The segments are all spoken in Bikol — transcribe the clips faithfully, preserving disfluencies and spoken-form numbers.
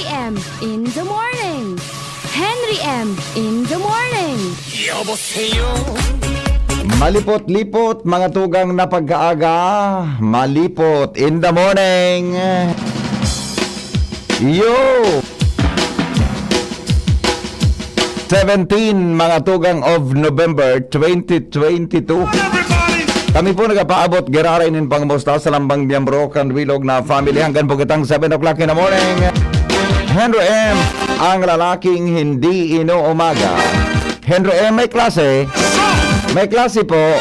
M in the morning. Henry M in the morning. 여보세요. Malipot-lipot, mga tugang na pagkaaga. Malipot in the morning. Yo! Seventeen, mga tugang of November twenty twenty-two. Kami po nagapaabot giraray nin pangumusta sa lambang miyembro kan Wilog na family hanggang po kitang seven o'clock in the morning. Henry M, ang lalaking hindi inuumaga. Henry M, may klase. May klase po.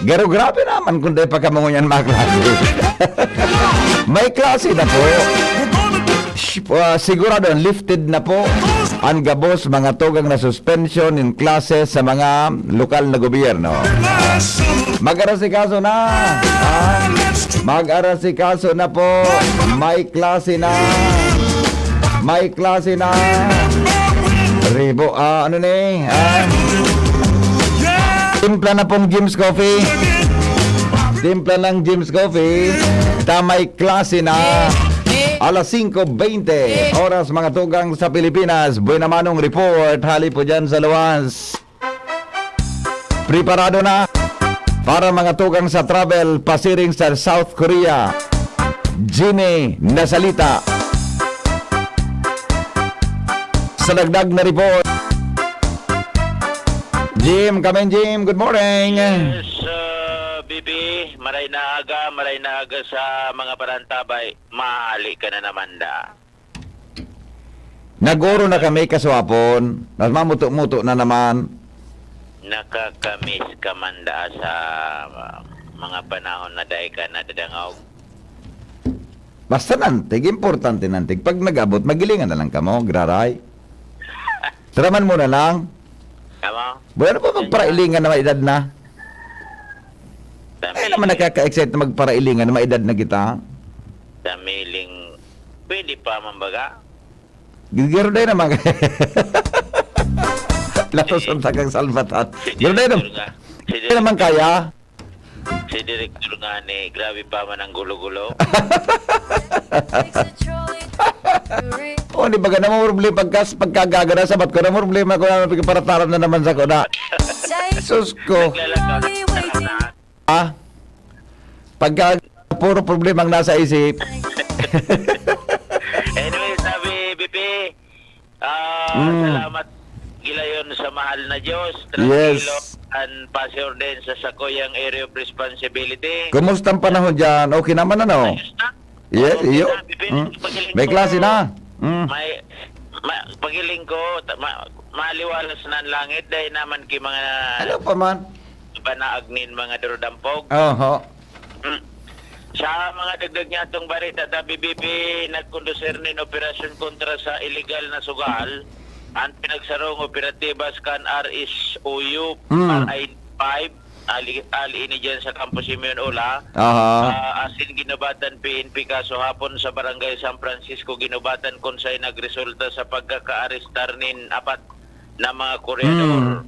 Pero grabe naman kung di pa kamo ngunyan maklase. May klase na po. Sh- ah, sigurado, lifted na po ang gabos, mga tugang, na suspension in klase sa mga lokal na gobyerno. Mag-arasikaso na. Ah, mag-arasikaso na po. May klase na. May klase na. Ribo, ah, ano ni? Ah. Timpla na pong Jim's Coffee. Timpla ng Jim's Coffee. Ta may klase na. Alas singko bente, oras, mga tugang, sa Pilipinas. Buena Manong Report, hali po dyan sa luwas. Preparado na para mga tugang sa travel pasiring sa South Korea. Jimmy Nasalita. Sa dagdag na report. Jim, come in, Jim. Good morning. Yes, uh, B B, maray na aga, maray na aga sa mga parantabay. Mahali ka na naman da. Nag-oro na kami kaswapon. Mas mamuto-muto na naman. Nakakamiss ka man da sa, uh, mga panahon na dai ka nadadangog. Basta nantig, importante nantig. Pag nag-abot, magilingan na lang kamo, graray. Taraman mo na lang. Tama. Wala na ba magparailingan na may edad na? Ay, naman nakaka-excite na magparailingan na may edad na kita. Sa miling, pwede pa man baga? Gigiro day naman. Latos ang tagang salbatan. Giro day naman. Hindi naman kaya. Si Direktor nga ni, grabe pa man ang gulo-gulo. Oh, di ba ka na problema pagkas, pagkagagana sa bat ko na problema ko na pagparataran na naman sa ko na. Sus ko. Naglalakaw na. Ah? Pagka puro problema ang nasa isip. Anyway, sabi, B P, ah, Mm. salamat gilayon sa mahal na Diyos. Yes. Tranquilo and pasyor din sa sakuyang area of responsibility. Kumusta ang panahon dyan? Okay naman, ano? Ayos na. Yes, Okay iyo. na, B P. Hmm. Pagaling May ko. klase na. Hmm. May, ma-, pagiling ko, ta-, ma-, maliwalas na ang langit dahil naman ki mga Ano pa man? banaag nin mga durudampog. Oho. Hmm. Sa mga dagdag niya atong bareta, ta B B P nagkondusir nin operasyon kontra sa iligal na sugal, ang pinagsarong operatibas kan R S O U, Hmm. R I five, ali, ali ini dyan sa Kampo Simeon Ola. Aha. Ah, asin ginubatan P N P kaso hapon sa Barangay San Francisco, ginubatan kung saan nagresulta sa pagkakaarestar nin apat na mga koryador. Hmm.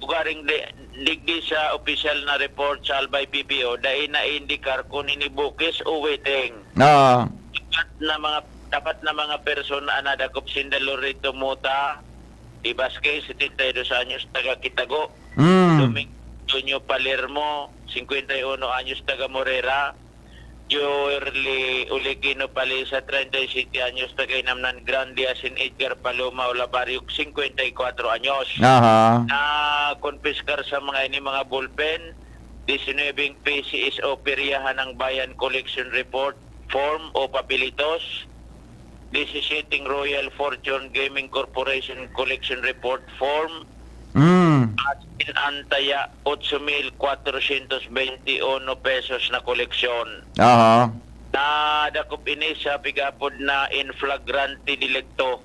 Ugaring di, digdi sa opisyal na report sa Albay P P O, dai naindikar kung ini bukis o waiting. Ah. Apat na mga, apat na mga persona na dakop sinda Loreto Mota de Vasquez, setenta y dos anyos, taga Quitago. Mm. Domingo Antonio Palermo, cincuenta y uno anyos, taga Morera. Joerly Ulikino Palisa, treinta y siete anyos, taga Inamnan Grande, asin Edgar Paloma Olabario, cincuenta y cuatro anyos. Aha. Na konpiskar sa mga ini mga ballpen, disinwebeng P C S O Peryahan ng Bayan Collection Report Form o papelitos, disisyete Royal Fortune Gaming Corporation Collection Report Form, Mm. asin ang taya, otso mil kwatrosyentos bente uno pesos na koleksyon. Aha. Nadakop ini sa pig-apod na in flagrante delicto,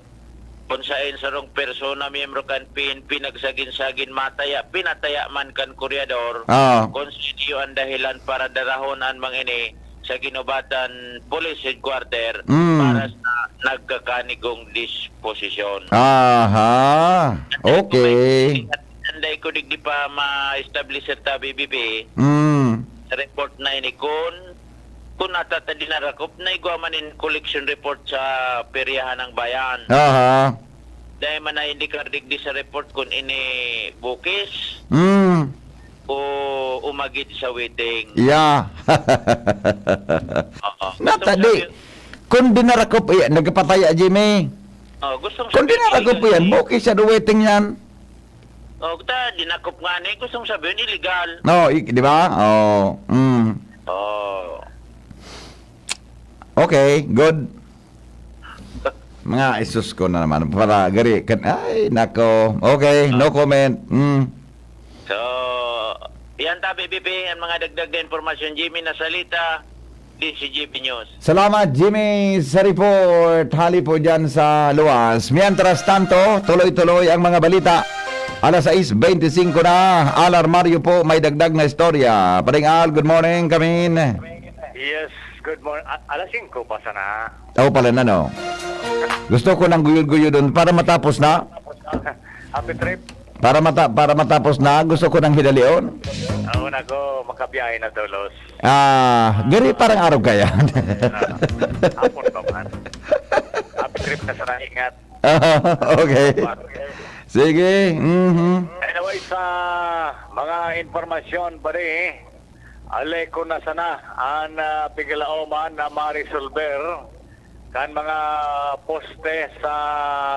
kung saen sarong persona, miyembro kan P N P, nagsagin-sagin mataya, pinataya man kan koryador, Ah. kung sino an dahilan para darahon an mga ini sa Ginobatan Police Headquarter Mm. para sa nagkakanigong disposisyon. Aha. Okay. Anday ko digdi pa ma-establish sa B B P, Mm. sa report na ini, kun Kun ata ta dinarakop, naigwa man in collection report sa peryahan ng bayan. Aha. Dahil man na-indikar digdi sa report kun ini bukis Mm. o umagid sa waiting. Yeah. Oo. Natadi. Gusto ko sabi- Kun dinarakop, iya, nagpataya, Jimmy. Oh, gusto ko Kun sabi- dinarakop yan, bukis sa waiting yan. Oh, ta, dinakop nga ni, gusto ko sabi, illegal. No, i- di ba? Oh, mm. Oh. Okay, good. Mga isus ko na naman. Para gari, kan, ay, nako. Okay, no comment. Mm. So, yan tabi, B P, ang mga dagdag na impormasyon, Jimmy Nasalita, D C G B News. Salamat, Jimmy, sa report. Hali po dyan sa luwas. Mientras tanto, tuloy-tuloy ang mga balita. Alas sais beintisinko na. Alarmario po, may dagdag na istorya. Paring Al, good morning, kamin. Yes, good morning. A- alas singko pa sana. Oo pala na, no? Gusto ko ng guyod-guyodon para matapos na. Happy trip. Para mata-, para matapos na, gusto ko ng hidalion. Oo, nako, makabiyahe na tulos. Ah, gari parang araw kaya. Ah, hapon pa man. Happy trip na sana, ingat. Okay. Sige, mhm. Anyway, sa mga impormasyon, pare, Aleco na sana an, ah, pigilaoman na maresolber kan mga poste sa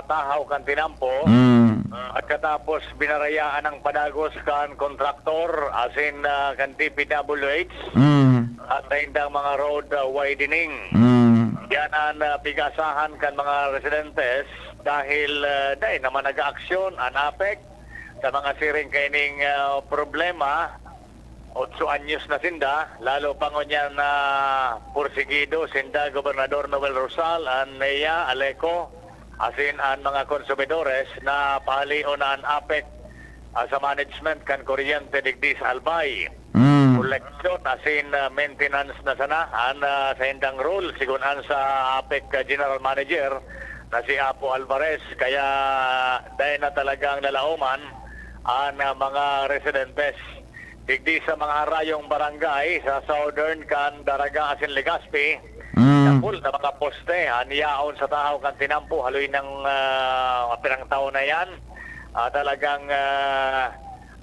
tahaw kan tinampo. Mm. At katapos binarayaan ang padagos kan kontraktor, asin, ah, kan D P W H, Mm. at saindang mga road, ah, widening. Mm. Yan an, ah, pig-asahan kan mga residentes dahil, ah, dai naman nag-aaksyon an APEC sa mga siring kaining, ah, problema. Otso anyos na sinda, lalo pa ngunyan na pursigido sinda Gobernador Noel Rosal, an meya, Aleco, asin an mga konsumidores na pahalion na an APEC, ah, sa management kan kuryente digdi sa Albay. Mm. Koleksyon asin, ah, maintenance na sana an, ah, saindang role, sigon an sa APEC, ah, General Manager na si Apo Alvarez. Kaya dai na talagang nalaoman an, ah, mga residentes digdi sa mga arayong barangay sa southern kan Daraga asin Legazpi. Mm. Dakul na mga poste an yaon sa tahaw kan tinampo, haloy nang, ah, mga pirang taon na yan. Ah, talagang, ah,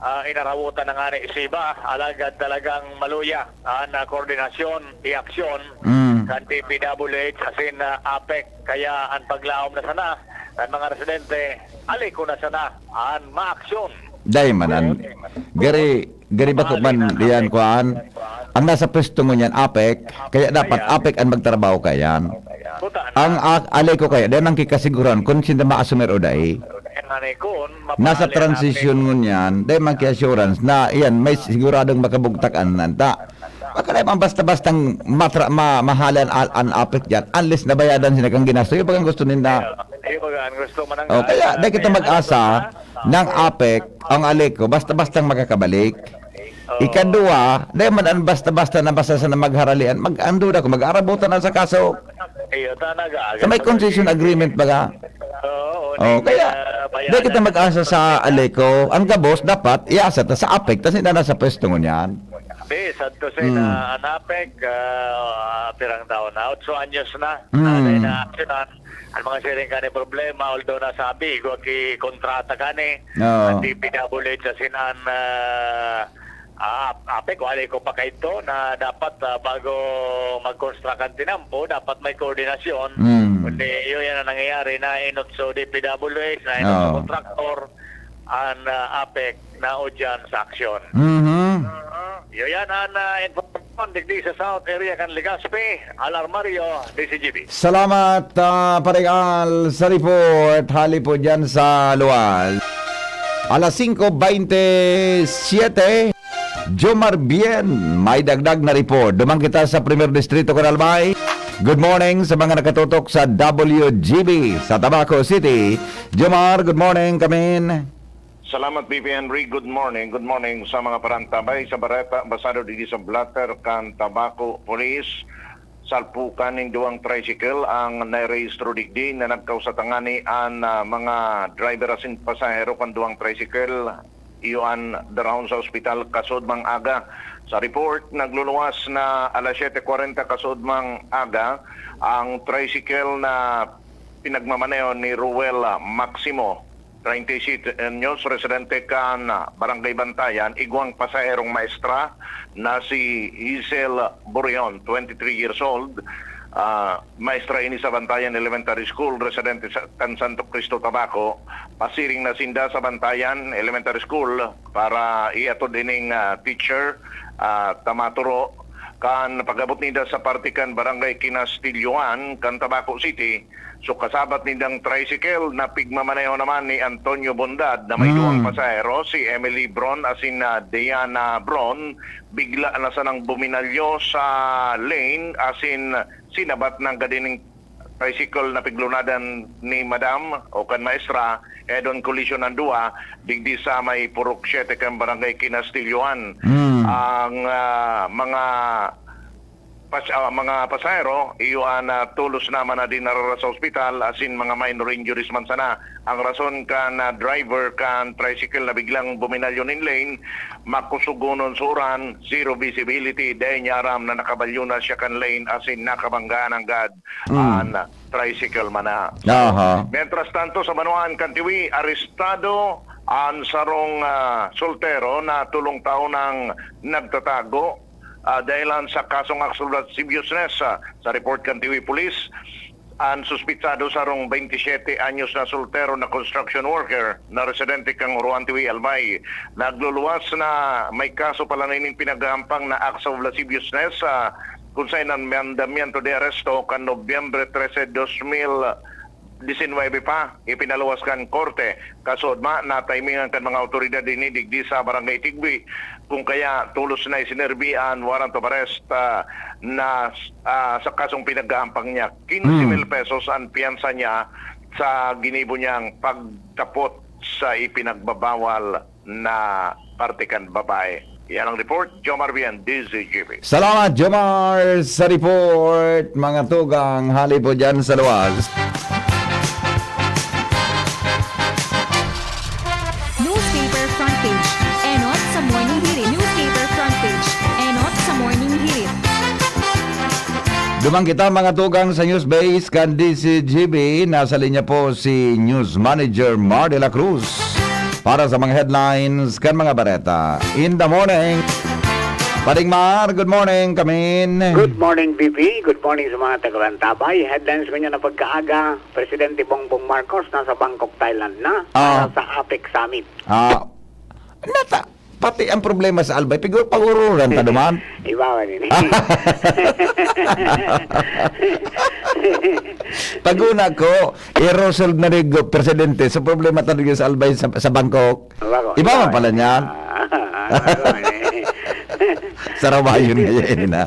ah, inarawotan na nga ni Siba, alagad talagang maluya an, ah, koordinasyon, i-aksyon Mm. kan D P W H asin, ah, APEC. Kaya an paglaom na sana kan mga residente, Aleco na sana an maaksyon. Dai man an, gari, gari bako man diyan, kuan. Ang nasa pwesto ngunyan, APEC, kaya dapat APEC an magtrabaho kayan. Buta na. Ang a-, Aleco kaya, dai man kikasiguran kung sinda maasumer o dai. Yan nga ni kun, Nasa mapahali an transition APEC. Ngunyan, dai man kaya assurance na iyan, may siguradong makabugtak an nanta. Baka na man basta-bastang matra-, ma-, mahalan an, an APEC diyan, unless nabayadan sila kan ginasto. Yung bagang gusto ninda. Iyo, baga, ang gusto man ang Oh, kaya, dai kita mag-asa ng APEC, ang Aleco, basta-bastang makakabalik. Oo. Ikadua, dai man an basta-basta na basta sa na magharalian, mag-ando na kung mag-aarabutan na sa kaso. Iyo, ta, nag-aaga Sa may pa concession kasi. Agreement baga. Oo, Oh, hindi kaya, na bayaran dai kita ng mag-asa sa pagkita. Aleco. Ang gabos, dapat, iasa ta sa APEC, tas ina na sa pwesto ngunyan. Di, sad to say Hmm. na an APEC, ah, pirang taon na, otso anyos na. Hmm. Anay na aksyonan. Ang mga siring kani problema, although nasabi, igwa ki kontrata kani, Oo. ang D P W H asin an, ah, ah, APEC, wala ko pa kaito na dapat, ah, bago mag-construct ang tinampo, dapat may koordinasyon. Mm. Kundi yun yan ang nangyayari, na inot sa D P W H, na inot sa Oo. kontraktor, ang, ah, APEC na o dyan sa aksyon. Mhm. Yun yan ang, ah, informasyon digdi sa South Area kan Legazpi, Alarmario, D C G B. Salamat, ah, Paring Al, sa report. Hali po dyan sa luwas. Alas singko beintisyete, Jomar Bien, may dagdag na report. Duman kita sa Primer Distrito, Canalbay. Good morning sa mga nakatutok sa W G B sa Tabaco City. Jomar, good morning, kamin. Salamat, B P Henry. Good morning. Good morning sa mga parantabay sa bareta basado digdi sa blotter kan Tabaco Police. Salpukan nin duwang tricycle ang nairehistro digdi na nagkausa tangani an, ah, mga driver asin pasahero kan duwang tricycle. iyo an daraon sa ospital kasudmang aga. Sa report, nagluluwas na alas siyete kwarenta kasudmang aga ang tricycle na pinagmamaneho ni Ruel, ah, Maximo, treinta y siete anyos, residente kan, ah, Barangay Bantayan, igwang pasaherong maestra na si Hazel Burion, twenty-three years old. Ah, maestra ini sa Bantayan Elementary School, residente sa, kan Santo Cristo, Tabaco. Pasiring na sinda sa Bantayan Elementary School para iatod ining, ah, teacher, ah, ta maturo. Kan pag-abot ninda sa parte kan Barangay Kinastilyoan, kan Tabaco City, so kasabat nindang tricycle na pigmamaneho naman ni Antonio Bondad na may Hmm. duwang pasahero, si Emily Bron asin na Diana Bron, bigla na sanang buminalyo sa lane asin sinabat nanggad ining tricycle na piglunadan ni Madam o kan Maestra, head-on collision ang duwa, digdi sa may Purok Siete kan Barangay Kinastilyoan. Hmm. Ang, ah, mga pas-, ah, mga pasahero, iyo an, ah, tolos naman na dinara sa ospital, asin mga minor injuries man sana. Ang rason kan, ah, driver kan tricycle na biglang buminalyo nin lane, makusugonon sa uran, zero visibility, dai niya aram na nakabalyo na siya kan lane, asin nakabanggaan nanggad Mm. an tricycle man na. Aha. Mientras tanto, sa banwaan kan Tiwi, arestado an sarong, ah, soltero na tolong taon nang nagtatago, ah, dahilan sa kasong acts of lasciviousness, ah, sa report kan Tiwi Police. An suspitsado, sarong twenty-siyete anyos na soltero na construction worker na residente kan Uruan, Tiwi, Albay. Nagluluwas na may kaso pala na ining pinaghahampang na acts of lasciviousness, ah, kun saen an mandamiento de aresto kan Nobyembre trese, dos mil disinwebe pa ipinaluwas kan korte. Kasudma, natimingan kan mga awtoridad ini digdi sa Barangay Tigbi, kung kaya tolos na isinerbi an warrant of arrest, ah, na, ah, sa kasong pinaghahampang niya. Quince mil Hmm. pesos an piyansa niya sa ginibo niyang pagtapot sa ipinagbabawal na parte kan babae. Yan ang report, Jomar Bien, D Z G B. Salamat, Jomar, sa report. Mga tugang, hali po dyan sa luwas. Newspaper front page. Enot sa Morning Hirit. Newspaper front page. Enot sa Morning Hirit. Duman kita, mga tugang, sa news base kan D Z G B. Nasa linya po si News Manager Mar de la Cruz para sa mga headlines kan mga bareta in the morning. Paring Mar, good morning, kamin. Good morning, B B. Good morning sa mga taga-Lantabay. Headlines ngunyan na pagkaaga, Presidente Bongbong Marcos nasa Bangkok, Thailand na Ah. para sa APEC Summit. Ah, nata, pati ang problema sa Albay, pigur-, pag-ururan ta duman. Ibawa nini. Pag-una ko, i-resolve na rin, Presidente, sa problema talaga sa Albay sa, sa Bangkok. Bago. Iba man pala niyan. Ah, bago, eh. Sarawayon na yan, ha?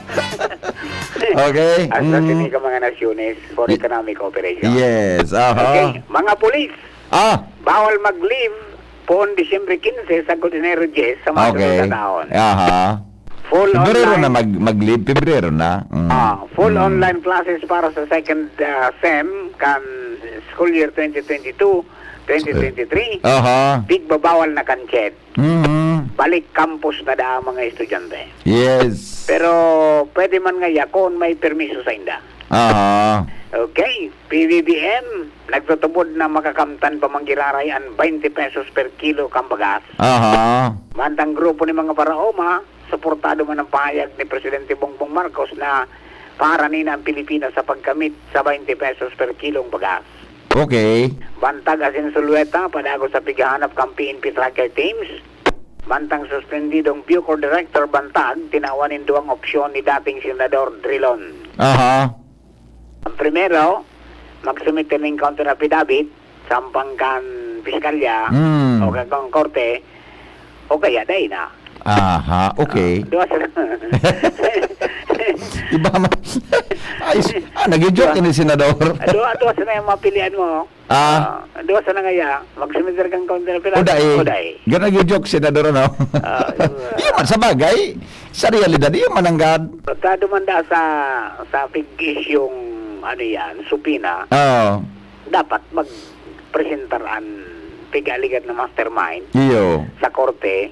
Okay. At sa Mm. sining ka mga nasyones for Y- economic cooperation. Yes, aha. Okay, mga pulis, Ah, bawal mag-leave poon Disyembre quince sagkod Enero diyes sa mga okay. sunod na taon. Aha. Full Pebrero online. na mag, mag-leave. Pebrero na. Mm. Ah, full Mm. online classes para sa second ah, sem kan school year twenty twenty-two, twenty twenty-three. Aha. Pigbabawal na kan CHED. Mhm. Balik campus na daa ang mga estudyante. Yes. Pero pwede man ngaya kun may permiso sa inda. Aha. Okay, P B B M, nagtutubod na makakamtan pa man giraray an twenty pesos per kilo kan bagas. Aha. Mantang grupo ni mga paraoma, suportado man ang pahayag ni Presidente Bongbong Marcos na paharani na ang Pilipinas sa pagkamit sa twenty pesos per kilong bagas. Okay. Bantag asin Sulueta, padagos sa pighahanap kan P N P tracker teams. Mantang suspendidong Bucor Director Bantag, tinawan nin duwang opsyon ni dating Senador Drilon. Aha. Ang primero, magsumite nin counter affidavit, sampang kan piskalya, Hmm. o kan korte, o kaya dai na. Aha, okay. Duwa sa Iba man. Ay, s- ah, nag-joke ni senador. Duwa, duwa sa na yung mapilian mo. Ah. Ah, duwa sa na ngaya, magsumite kan counter affidavit. O dai. O dai. Gana nag-joke senador, ano? Ah, Iyo man, sa bagay. Sa realidad, iyo man nanggad. Pagka dumanda sa, sa pig-issue yung, ano yan, supina, Oo. dapat mag-presentar an pigaligat na mastermind Iyo. sa korte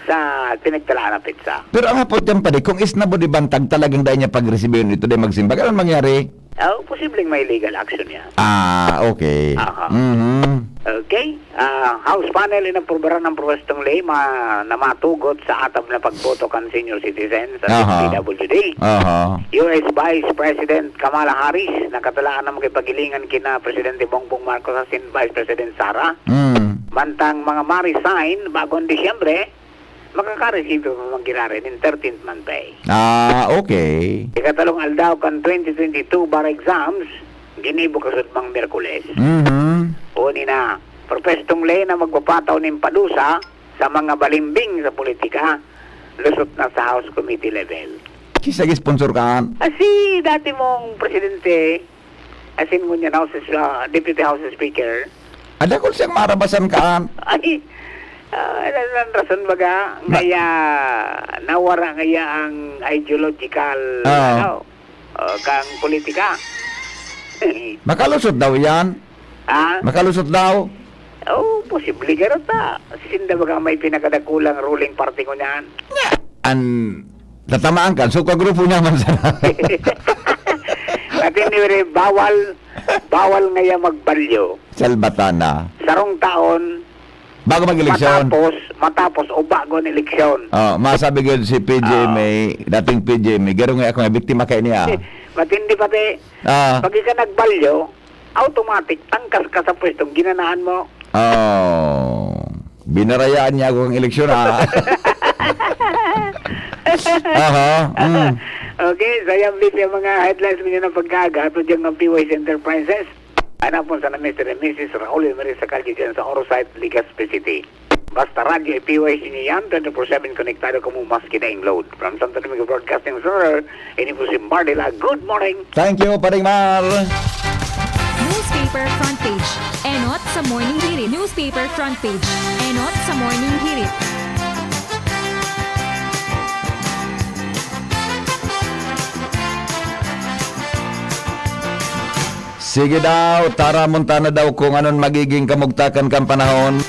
sa pinagtalaan na petsa. Pero ang hapot yan, pare, kung isnabo di bantag talagang dai niya pagresibihon ito, dai magsimbag, anong mangyari? Oh, posibleng may legal action yan. Ah, okay. Aha. Mhm. Okay. Ah, House panel inaprobaran ng propestong ley ma-, na matugot sa atab na pagboto kan senior citizen sa Aha. P W D. Aha. U S Vice President Kamala Harris nakatalaan na makipaghilingan kina Presidente Bongbong Marcos asin Vice President Sara. Mm. Mantang mga ma-resign bago ang Disyembre, makaka-receive pa man giraray nin thirteenth month pay. Ah, okay. Ikatalong aldaw kan twenty twenty-two bar exams, ginibo kasudmang Miyerkules. Mhm. Uni na, propestong ley na magpapataw nin padusa sa mga balimbing sa politika, lusot na sa House Committee level. Kisag sponsor kan? Ah, si dati mong presidente, asin ngunyan House, ah, Deputy House Speaker. Ah, dakul siyang marabasan kan? Ay, ah, ano ang rason baga? Na- Ngaya, nawara ngaya ang ideological, Ah. ano, ah, kang politika. Makalusot daw yan? Ha? Makalusot daw? Oh, posible garo ta. Sinda baga may pinakadakulang ruling party ngunyan. An, tatamaan ka. So, kagrupo niya man sana. At anyway, bawal, bawal ngaya magbalyo. Salbatana. Sarong taon, Bago mag-eleksyon. matapos, matapos o bago ang eleksyon. Oh, masabi gud si P J M A, Ah. dating P J M A, garo nga ako nga, biktima kayo niya. Matindi pati. Ah. Pag ika nagbalyo, automatic, tangkas ka sa pwestong ginanahan mo. Oh. Binarayaan niya ako ang eleksyon, ha? Aha, mm. Okay, so yan, Vic, yung mga headlines mo yun ng pagkaaga. Ato dyan ng P Y C Enterprises. Hanapon sa na Mister and Missus Raul and Maria sa kalye dyan sa Orosite, Legazpi City. Basta radyo, i-P Y C niyo yan, twenty-four seven konektado kamo maski daing load. From Santo Domingo Broadcasting Center, ini po si Mardila. Good morning! Thank you, Paring Mar! Newspaper front page. Enot sa Morning Hirit. Newspaper front page. Enot sa Morning Hirit. Sige daw, taramon ta na daw kung anon magiging kamugtakan kan panahon.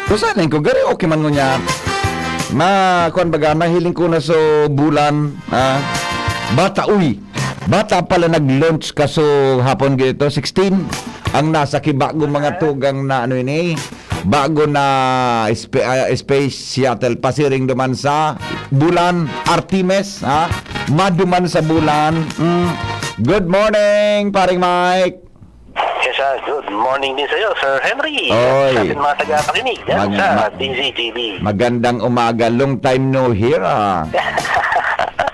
Kung saan ko, gari okay man ngunyan. Ma, kuwan baga, nahiling ko na so bulan, ha? Bata, uy! Bata pala nag-launch kaso hapon gito, sixteen. Ang nasa kibago mga tugang na ano ini, bago na sp-, ah, space shuttle pasiring duman sa bulan, Artemis, ha? Maduman sa bulan. Mm. Good morning, Paring Mike. Yes, ah, good morning din sa'yo, Sir Henry. Oy. Sa ating mga tagapakinig dyan Mag-, sa ma-, D Z G B. Magandang umaga. Long time no hear, ah.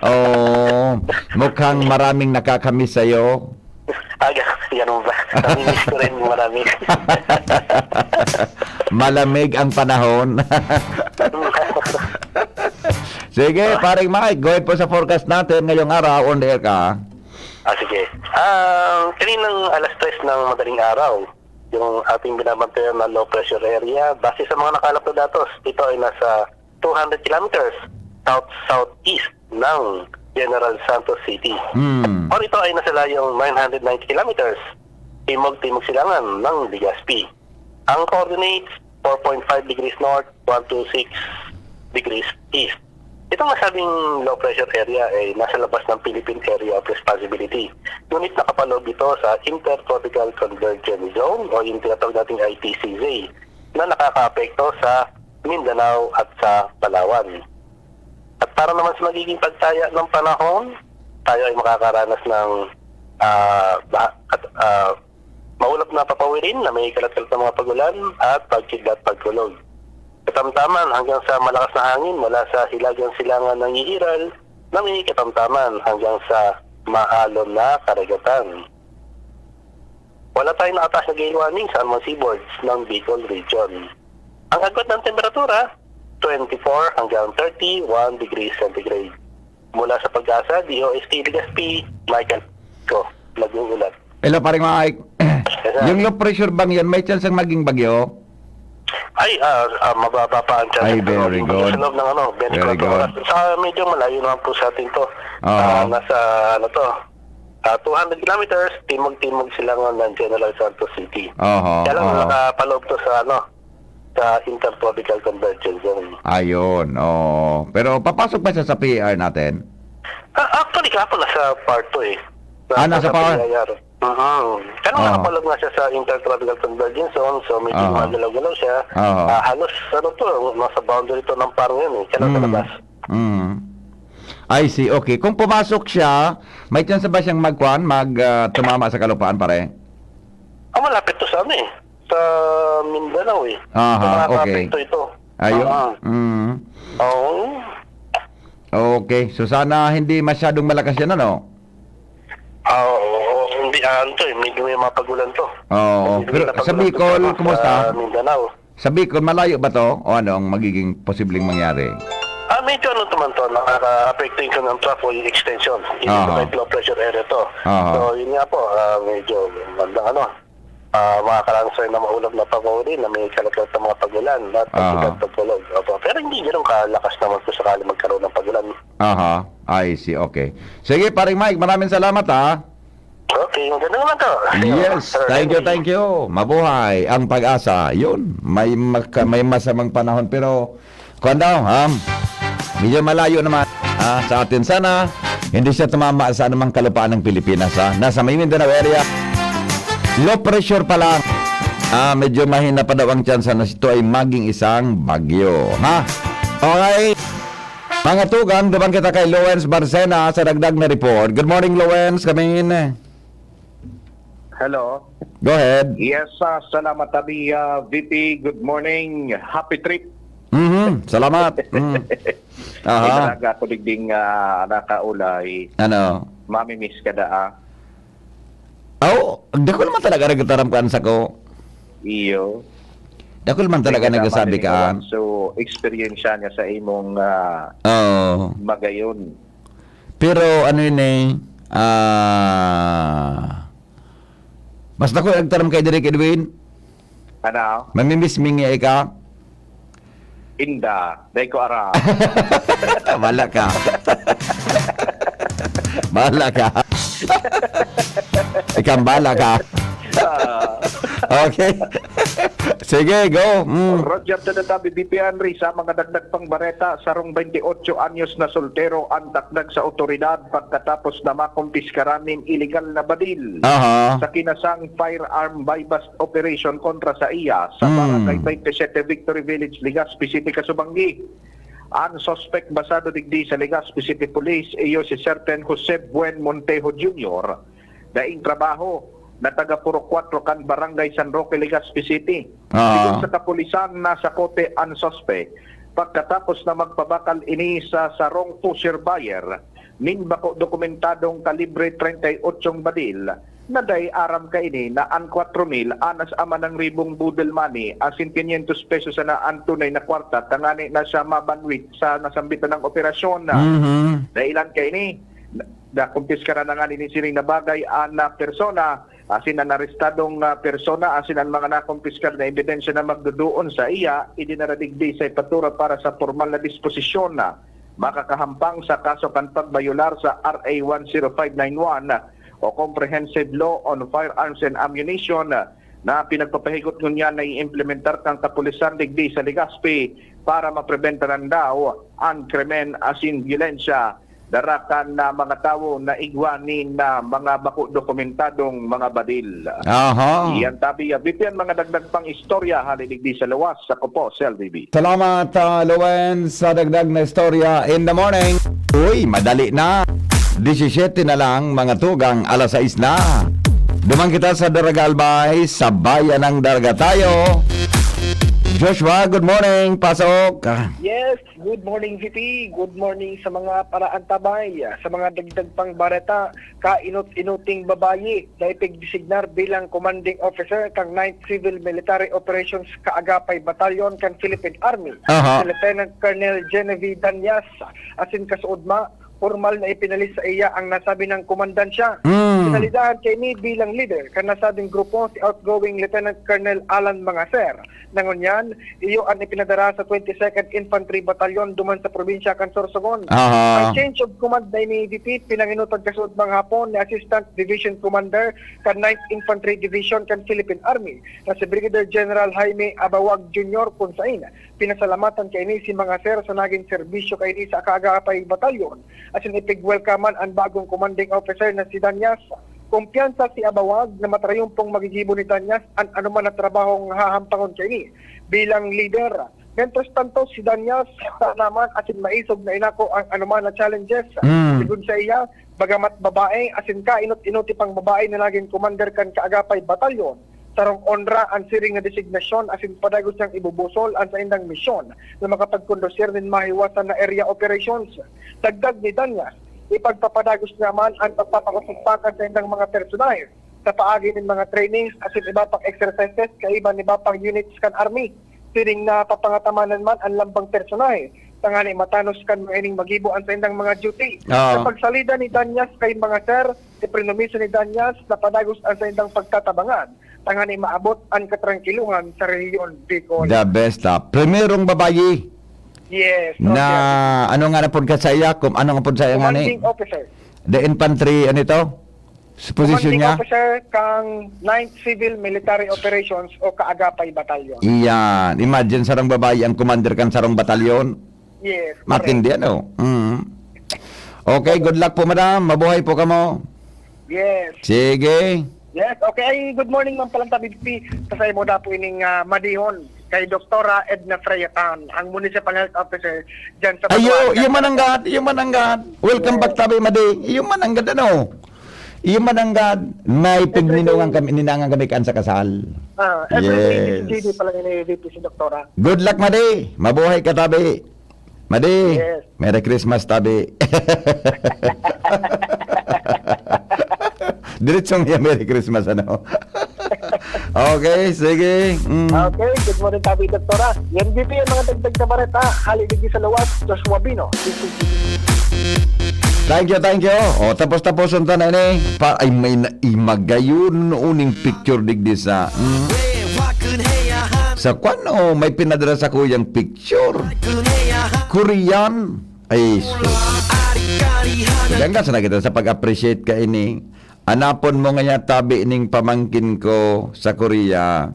Oo. Mukhang maraming nakakamiss sa'yo. Ah, ga-, ganun ba? Namimiss ko rin, marami. Malamig ang panahon. Sige, Ah. Paring Mike, go ahead po sa forecast natin ngayong araw, on the air ka. Ah, sige. Ah, kaninang alas tres ng madaling araw, yung ating binabantayan na low pressure area, base sa mga nakalap na datos, ito ay nasa two hundred kilometers south-southeast ng General Santos City. Hmm. Or ito ay nasa layong nine hundred ninety kilometers, timog-timog silangan ng Legazpi. Ang coordinates, four point five degrees north, one two six degrees east. Itong nasabing low pressure area ay nasa labas ng Philippine Area of Responsibility. Ngunit nakapaloob ito sa Intertropical Convergence Zone o yung tinatawag nating I T C Z na nakakaapekto sa Mindanao at sa Palawan. At para naman sa magiging pagtaya ng panahon, tayo ay makakaranas ng, ah, baha-, at, ah, maulap na papawirin na may kalat-kalat na mga pagulan at pagkidlat pagkulog. Katamtaman hanggang sa malakas na hangin mula sa hilagang silangan ng iiral na may katamtaman hanggang sa maalon na karagatan. Wala tayong nakataas na gale warning sa anumang seaboards ng Bicol Region. Ang agwat ng temperatura, twenty-four hanggang thirty-one degrees centigrade. Mula sa Pag-asa, D O S T Legazpi, Michael ko, nag-uulat. Hello, Paring Mike. Yes, sir. Yung low pressure bang yan, may chance ang maging bagyo? Ay, ah, ah, mababa pa ang chance. Ay, pero very good. Sa loob ng, ano, twenty-four Very good. oras. Sa medyo malayo naman po sa atin to. Oo. Ah, nasa, ano to, Ah, two hundred kilometers, timog-timog sila ngayon ng General Santos City. Aha, Kaya lang, aha. nakapaloob to sa, ano, sa Intertropical Convergence Zone. Ayun, oo. Pero papasok ba siya sa P A R natin? Ah, actually, kahapon nasa part two eh. Ah, nasa Nasa part? P A R. Mhm. Kaya lang, Aha. nakapaloob nga siya sa Intertropical Convergence Zone, so medyo Aha. gumagalaw-galaw siya. Aha. Ah, halos, ano to, nasa boundary to ng par ngayon eh. Kaya lang sa Mm. labas. Mm. I see, okay. Kung pumasok siya, may chance ba siyang magkuan, mag, ah, tumama sa kalupaan, pare? Ah, malapit to sa ano eh, sa Mindanao eh. Aha, So, makakaapekto okay. ito. Ayun. Ah. Mm. Oo. Okay. So, sana hindi masyadong malakas yan, ano? Ah, oo, oo. Hindi, ah, ano to eh, medyo may mga pagulan to. Oo. Medyo may Pero mga sa pagulan to, Bicol, sa kumusta? Mindanao. Sa Bicol, malayo ba to? O ano ang magiging posibleng mangyari? Ah, medyo ano naman to, nakaka-apekto yung kanyang trough o yung extension. Yung Aha. Low pressure area to. Aha. So, yun nga po, ah, medyo bandang ano, ah, makakaranas tayo ng maulap na pag-uuli na may kalagkit na mga pagulan at Aha. pagkitag pagkulog. Opo. Pero hindi ganun kalakas naman kung sakali magkaroon ng pagulan. Aha. I see. Okay. Sige, Paring Mike, maraming salamat, ha. Okay, maganda naman to. Yes, Sir thank you, Henry. thank you. Mabuhay ang pag-asa. Yun, may maka- may masamang panahon pero kuwan daw, ha? Medyo malayo naman, ha, sa atin. Sana hindi siya tumama sa anumang kalupaan ng Pilipinas, ha? Nasa may Mindanao area. Low pressure pa lang. Ah, medyo mahina pa daw ang tsansa na ito ay maging isang bagyo, ha? Okay. Mga tugang, duman kita kay Lawrence Barcena sa dagdag na report. Good morning, Lawrence. Kamin. Hello. Go ahead. Yes, ah, salamat, Abi, ah, V P. Good morning. Happy trip. Mhm. Salamat. Mm. Aha. Inaraga ako digding, ah, nakaulay. Ano? Mamimiss ka da, ah. Aw, dako naman talaga nagtaram ka sa ko. Iyo. Dako naman talaga May nagsasabi kasama ka. din ikaw, so, eksperyensya niya sa imong, ah, Oo. magayon. Pero ano yun eh, ah, mas dako nagtaram kay Direk Edwin? Ano? Mamimiss mi nga ika? Inda, dai ko aram. Bahala ka. Bahala ka. Ikaw, bahala ka. Ah. Okay. Sige, go. Mm. Roger to the Tabi, V P Henry, sa mga dagdag pang bareta, sarong twenty-ocho anyos na soltero ang takdag sa otoridad pagkatapos na makumpiskara nin iligal na badil Aha. sa kinasang firearm buy-bust operation kontra sa iya sa Mm. Barangay twenty-seven Victory Village, Legazpi City, kasubanggi. Ang suspect basado digdi sa Legazpi City Police, iyo si Certain Jose Buen Montejo Junior, daing trabaho, na taga Purok Kuwatro kan Barangay San Roque, Legazpi City. Ah. Sigon sa kapulisan, nasa kote ang suspect pagkatapos na magpabakal ini sa sarong pusher buyer nin bako dokumentadong kalibre treinta y ocho badil, na dai aram kaini na an kwatro mil anas a manang ribong boodle money asin quinientos pesos sana an tunay na kwarta tangani na siya mabanwit sa nasambitan nang operasyon. Mhm. Dahilan kaini, na, nakumpiskara na ngani nin siring na bagay an, ah, persona, asin an arestadong, ah, persona asin an mga nakumpiskar na ebidensya na magduduon sa iya, idinara digdi sa hepatura para sa pormal na disposisyon. Makakahampang sa kaso kan pagbayolar sa R A one zero five nine one o Comprehensive Law on Firearms and Ammunition na pinagpapahigot ngunyan na i-implementar kan kapulisan digdi sa Legazpi para mapreventaran daw an krimen asin byolensya dara kan, ah, mga tawo na igwa nin, ah, mga bako dokumentadong mga badil. Aha. Iyan tabi, ah, V P N, mga dagdag pang istorya, hali digdi sa luwas, ako po, Sel V B. Salamat, ah, Lowen, sa dagdag na istorya in the morning. Uy, madali na. Disisiyete na lang, mga tugang, alas sais na. Duman kita sa Daraga Albay, sa Bayan ng Daraga tayo. Joshua, good morning. Pasok. Ah. Yes, good morning, V P. Good morning sa mga paraantabay. Sa mga dagdag pang bareta, kainot-inoting babayi na ipigdesignar bilang commanding officer kan Ninth Civil Military Operations Kaagapay Battalion kan Philippine Army, Aha. si Lieutenant Colonel Genevieve Danyas, asin kasuodma, pormal na ipinalis sa iya ang nasabi niyang komandansya. Mm. Sinalidahan kaini bilang leader kan nasabing grupo si outgoing Lieutenant Colonel Alan Mangacer. Na ngunyan, iyo an ipinadara sa twenty-second Infantry Battalion duman sa probinsya kan Sorsogon. Aha. Ang change of command na ini, V P, pinangenotan kasuodmang hapon ni Assistant Division Commander kan Ninth Infantry Division kan Philippine Army na si Brigadier General Jaime Abawag Junior, kun sain pinasalamatan kaini si Mangacer sa nagin serbisyo kaini sa Kaagapay Batalyon, asin ipigwelkaman an bagong commanding officer na si Danyas. Kumpiyansa si Abawag na matrayumpong magigibo ni Danyas an anoman na trabahong hahampangon kaini bilang lider. Mientras tanto, si Danyas, handa naman asin maisog na inako ang anoman na challenges. Mm. Sigon saiya, bagamat babae, asin kainot-inoti pang babae na nagin commander kan Kaagapay Batalyon, sarong onra an siring na designasyon asin padagos niyang ibubusol an saindang misyon na makapagkondusir nin mahiwasan na area operations. Dagdag ni Danyas, ipagpapadagos niya man an pagpapakusog pa kan saindang mga personahe sa paagi nin mga trainings asin iba pang exercises kaiba nin iba pang units kan army. Siring na papangatamanan man an lambang personahe, tangani matanos kan mga ining magibo an saindang mga duty. Oo. Sa pagsalida ni Danyas kay Mangacer, iprinomiso ni Danyas na padagos an saindang pagtatabangan, tangani maabot an katrangkilohan sa rehiyon Bicol. The best, ah. Primerong babayi Yes, na, okay. Ano nga na pod ka sa iya? Kung ano nga pod sa iya nga ni? Commanding officer. The infantry, ano ito? Sa posisyon Commanding niya? Officer kang Ninth Civil Military Operations o Kaagapay Battalion. Iyan. Imagine, sarong babayi ang commander kan sarong batalyon. Yes, correct. Matindi, ano? Mm. Okay, good luck po, madam. Mabuhay po kamo. Yes. Sige. Yes, okay. Ay, good morning, Ma'am Palanta, B P. Sa saimo daw po ining, ah, madihon kay Doktora Edna Freya Tan, ang Municipal Health Officer dyan sa Ayo, Bacoor. Iyo mananggad, iyo mananggad. Welcome Yes. back, tabi, madi. Iyo mananggad, ano? Iyo mananggad, may Every pagninungan day. kami, ninangan kami kaan sa kasal. Ah, every day, Yes. G D pala ni V P si Doktora. Good luck, madi. Mabuhay ka, tabi. Madi, Yes. Merry Christmas, tabi. Diretsong niya, Merry Christmas, ano? Okay, sige. Mm. Okay, good morning, tabi, Doktora. Yan, V P, ang mga dagdag na bareta. Hali digdi sa luwas, Joshua Bino, D C G. Thank you, thank you. O, tapos-taposon ta na ini. Pa, ay, may naimagayon uning picture digdi sa, mm. Sa kwan, o, may pinadara sa kuyang picture. Korean. Ay, sus. Hanggang sa nakita sa pag-appreciate ka ini. Anapon mo ngaya tabi ning pamangkin ko sa Korea.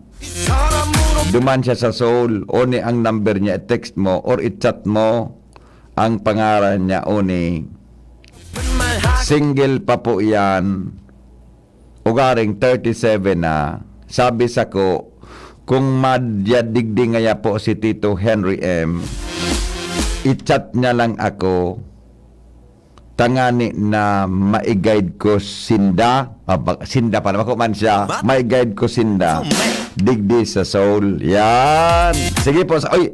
Duman siya sa Seoul. Oni ang number niya, i-text mo or i-chat mo ang pangaran niya, oni. Single pa po yan. Ugaring thirty-seven na, sabi sako, kung madya digdi ngaya po si Tito Henry M, i-chat niya lang ako, tangani na mai-guide ko sinda, ah, ba-, sinda pala, bako man siya, What? Mai-guide ko sinda, Oh, man. digdi sa Seoul. Yan. Sige po, sa, oy,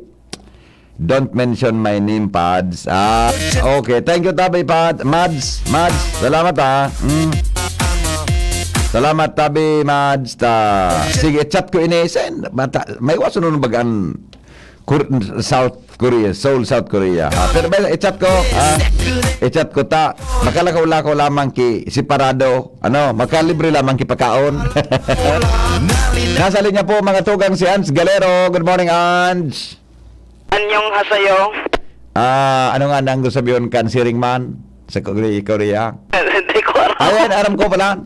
Don't mention my name, Pads. Ah, okay. Thank you, Tabi, Pads. Mads, Mads. Salamat, ha. Mm. Salamat, Tabi, Mads. Ta. Sige, chat ko ini. Send. Mata, may waso nun bagan. Kur-, South Korea, Seoul, South Korea. Ah, pero ba, i-chat ko, ah, i-chat ko ta. Makalakaw-lakaw lamang ki separado. Ano, makalibre lamang ki pakaon. Nasa linya po, mga tugang, si Ans Galero. Good morning, Ans. Anyong hasayo. Ah, ano nga nang gusto sabihin kan siring man sa Korea, Korea? Hindi ko alam. Ayan, aram ko pala.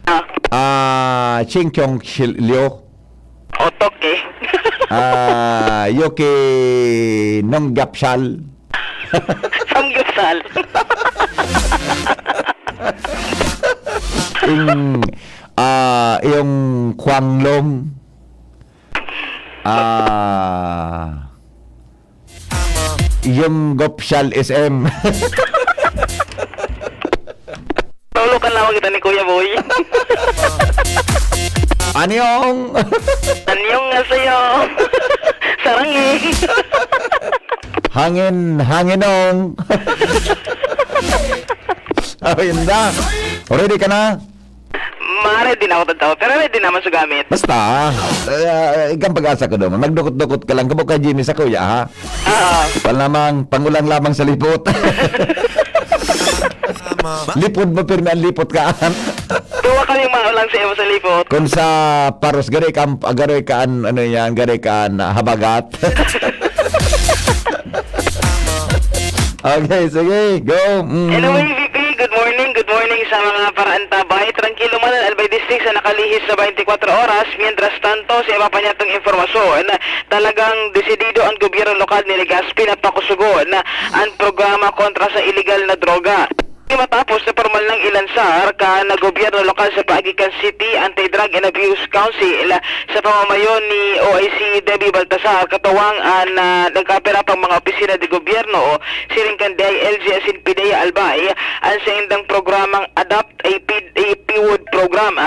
Ah. Ah, Ching Chong Shil-, Liu. Otok eh. Ah, Yuki Nonggapsal. Samgyupsal. Yung, ah, yung Kwanglong. Ah, yung Gopsal S M. Tolokan lamang kita ni Kuya Boy. Anyong? Anyong nga sa'yo? Sarangin. Hangin, hanginong. Oh, yun na. Ready ka na? Maaari din ako totoo, pero ready naman sa gamit. Basta, ah, ikang pag-asa ko naman. Magdukot-dukot ka lang. Kamo ka, Jimmy, sa kuya, ha? Oo. Pal namang, pangulang lamang sa lipot. Lipod mo, pirmi ang lipot ka. Duwa kami maulang sa imo sa lipot. Kung sa paros, gari ka, gari ka an, ano yan, gari ka an, ah, habagat. Okay, sige, go. Mm. Hello, A V P. Good morning, good morning sa mga paraantabay. Trangkilo man ang Albay District sa nakalihis na twenty-four oras. Mientras tanto, sa iba pa niyatong impormasyon, talagang desidido ang gobyerno lokal ni Legazpi na pakusugon ang programa kontra sa iligal na droga. Matapos na pormal nang ilansar kan gobyerno lokal sa paagi kan City Anti-Drug and Abuse Council sa pamamayo ni O I C Debbie Baltasar, katuwang an, ah, nagkapira pang mga opisina de gobyerno, siring kan D I L G asin PDEA Albay, an saindang programang Adapt a P, a PWOD program.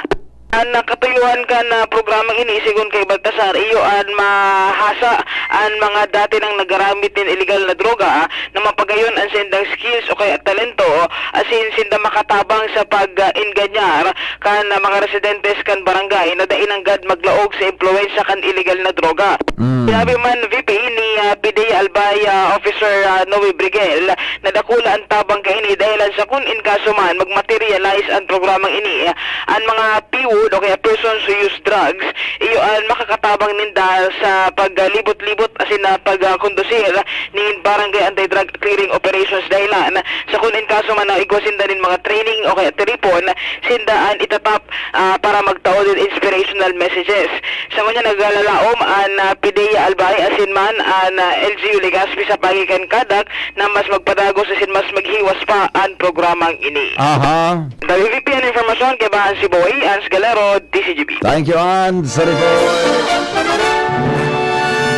An, ah, katuyuhan kan, ah, programang ini, sigon kay Baltasar, iyo an mahasa an mga dati nang nagaramit nin iligal na droga, ah, na mapagayon an saindang skills o kaya talento, asin sinda makatabang sa pag-enganyar kan, ah, mga residentes kan barangay na dai nanggad maglaog sa impluwensya kan iligal na droga. Mm. Sinabi man, V P, ni, ah, PDEA Albay, ah, Officer, ah, Noe Briguel, na dakula an tabang kaini dahilan sa kun in kaso man magmaterialize an programang ini, an mga PWOD o kaya persons who use drugs, iyo an makakatabang ninda sa paglibot-libot asin na pagkondusir nin barangay anti-drug clearing operations dahilan sa kun in kaso man na igwa sinda nin mga training o kaya tiripon, sinda an itatap, ah, para magtao nin inspirational messages. Sa ngunyan, naglalaom an, ah, PDEA Albay asin man an, ah, L G U Legazpi sa paagi kan CADAC na mas magpadagos asin mas maghiwas pa an programang ini. Aha. Sa V P N Informasyon, kaibahan si Boy Ans Galero, D C G B. Thank you, Ans, sa report.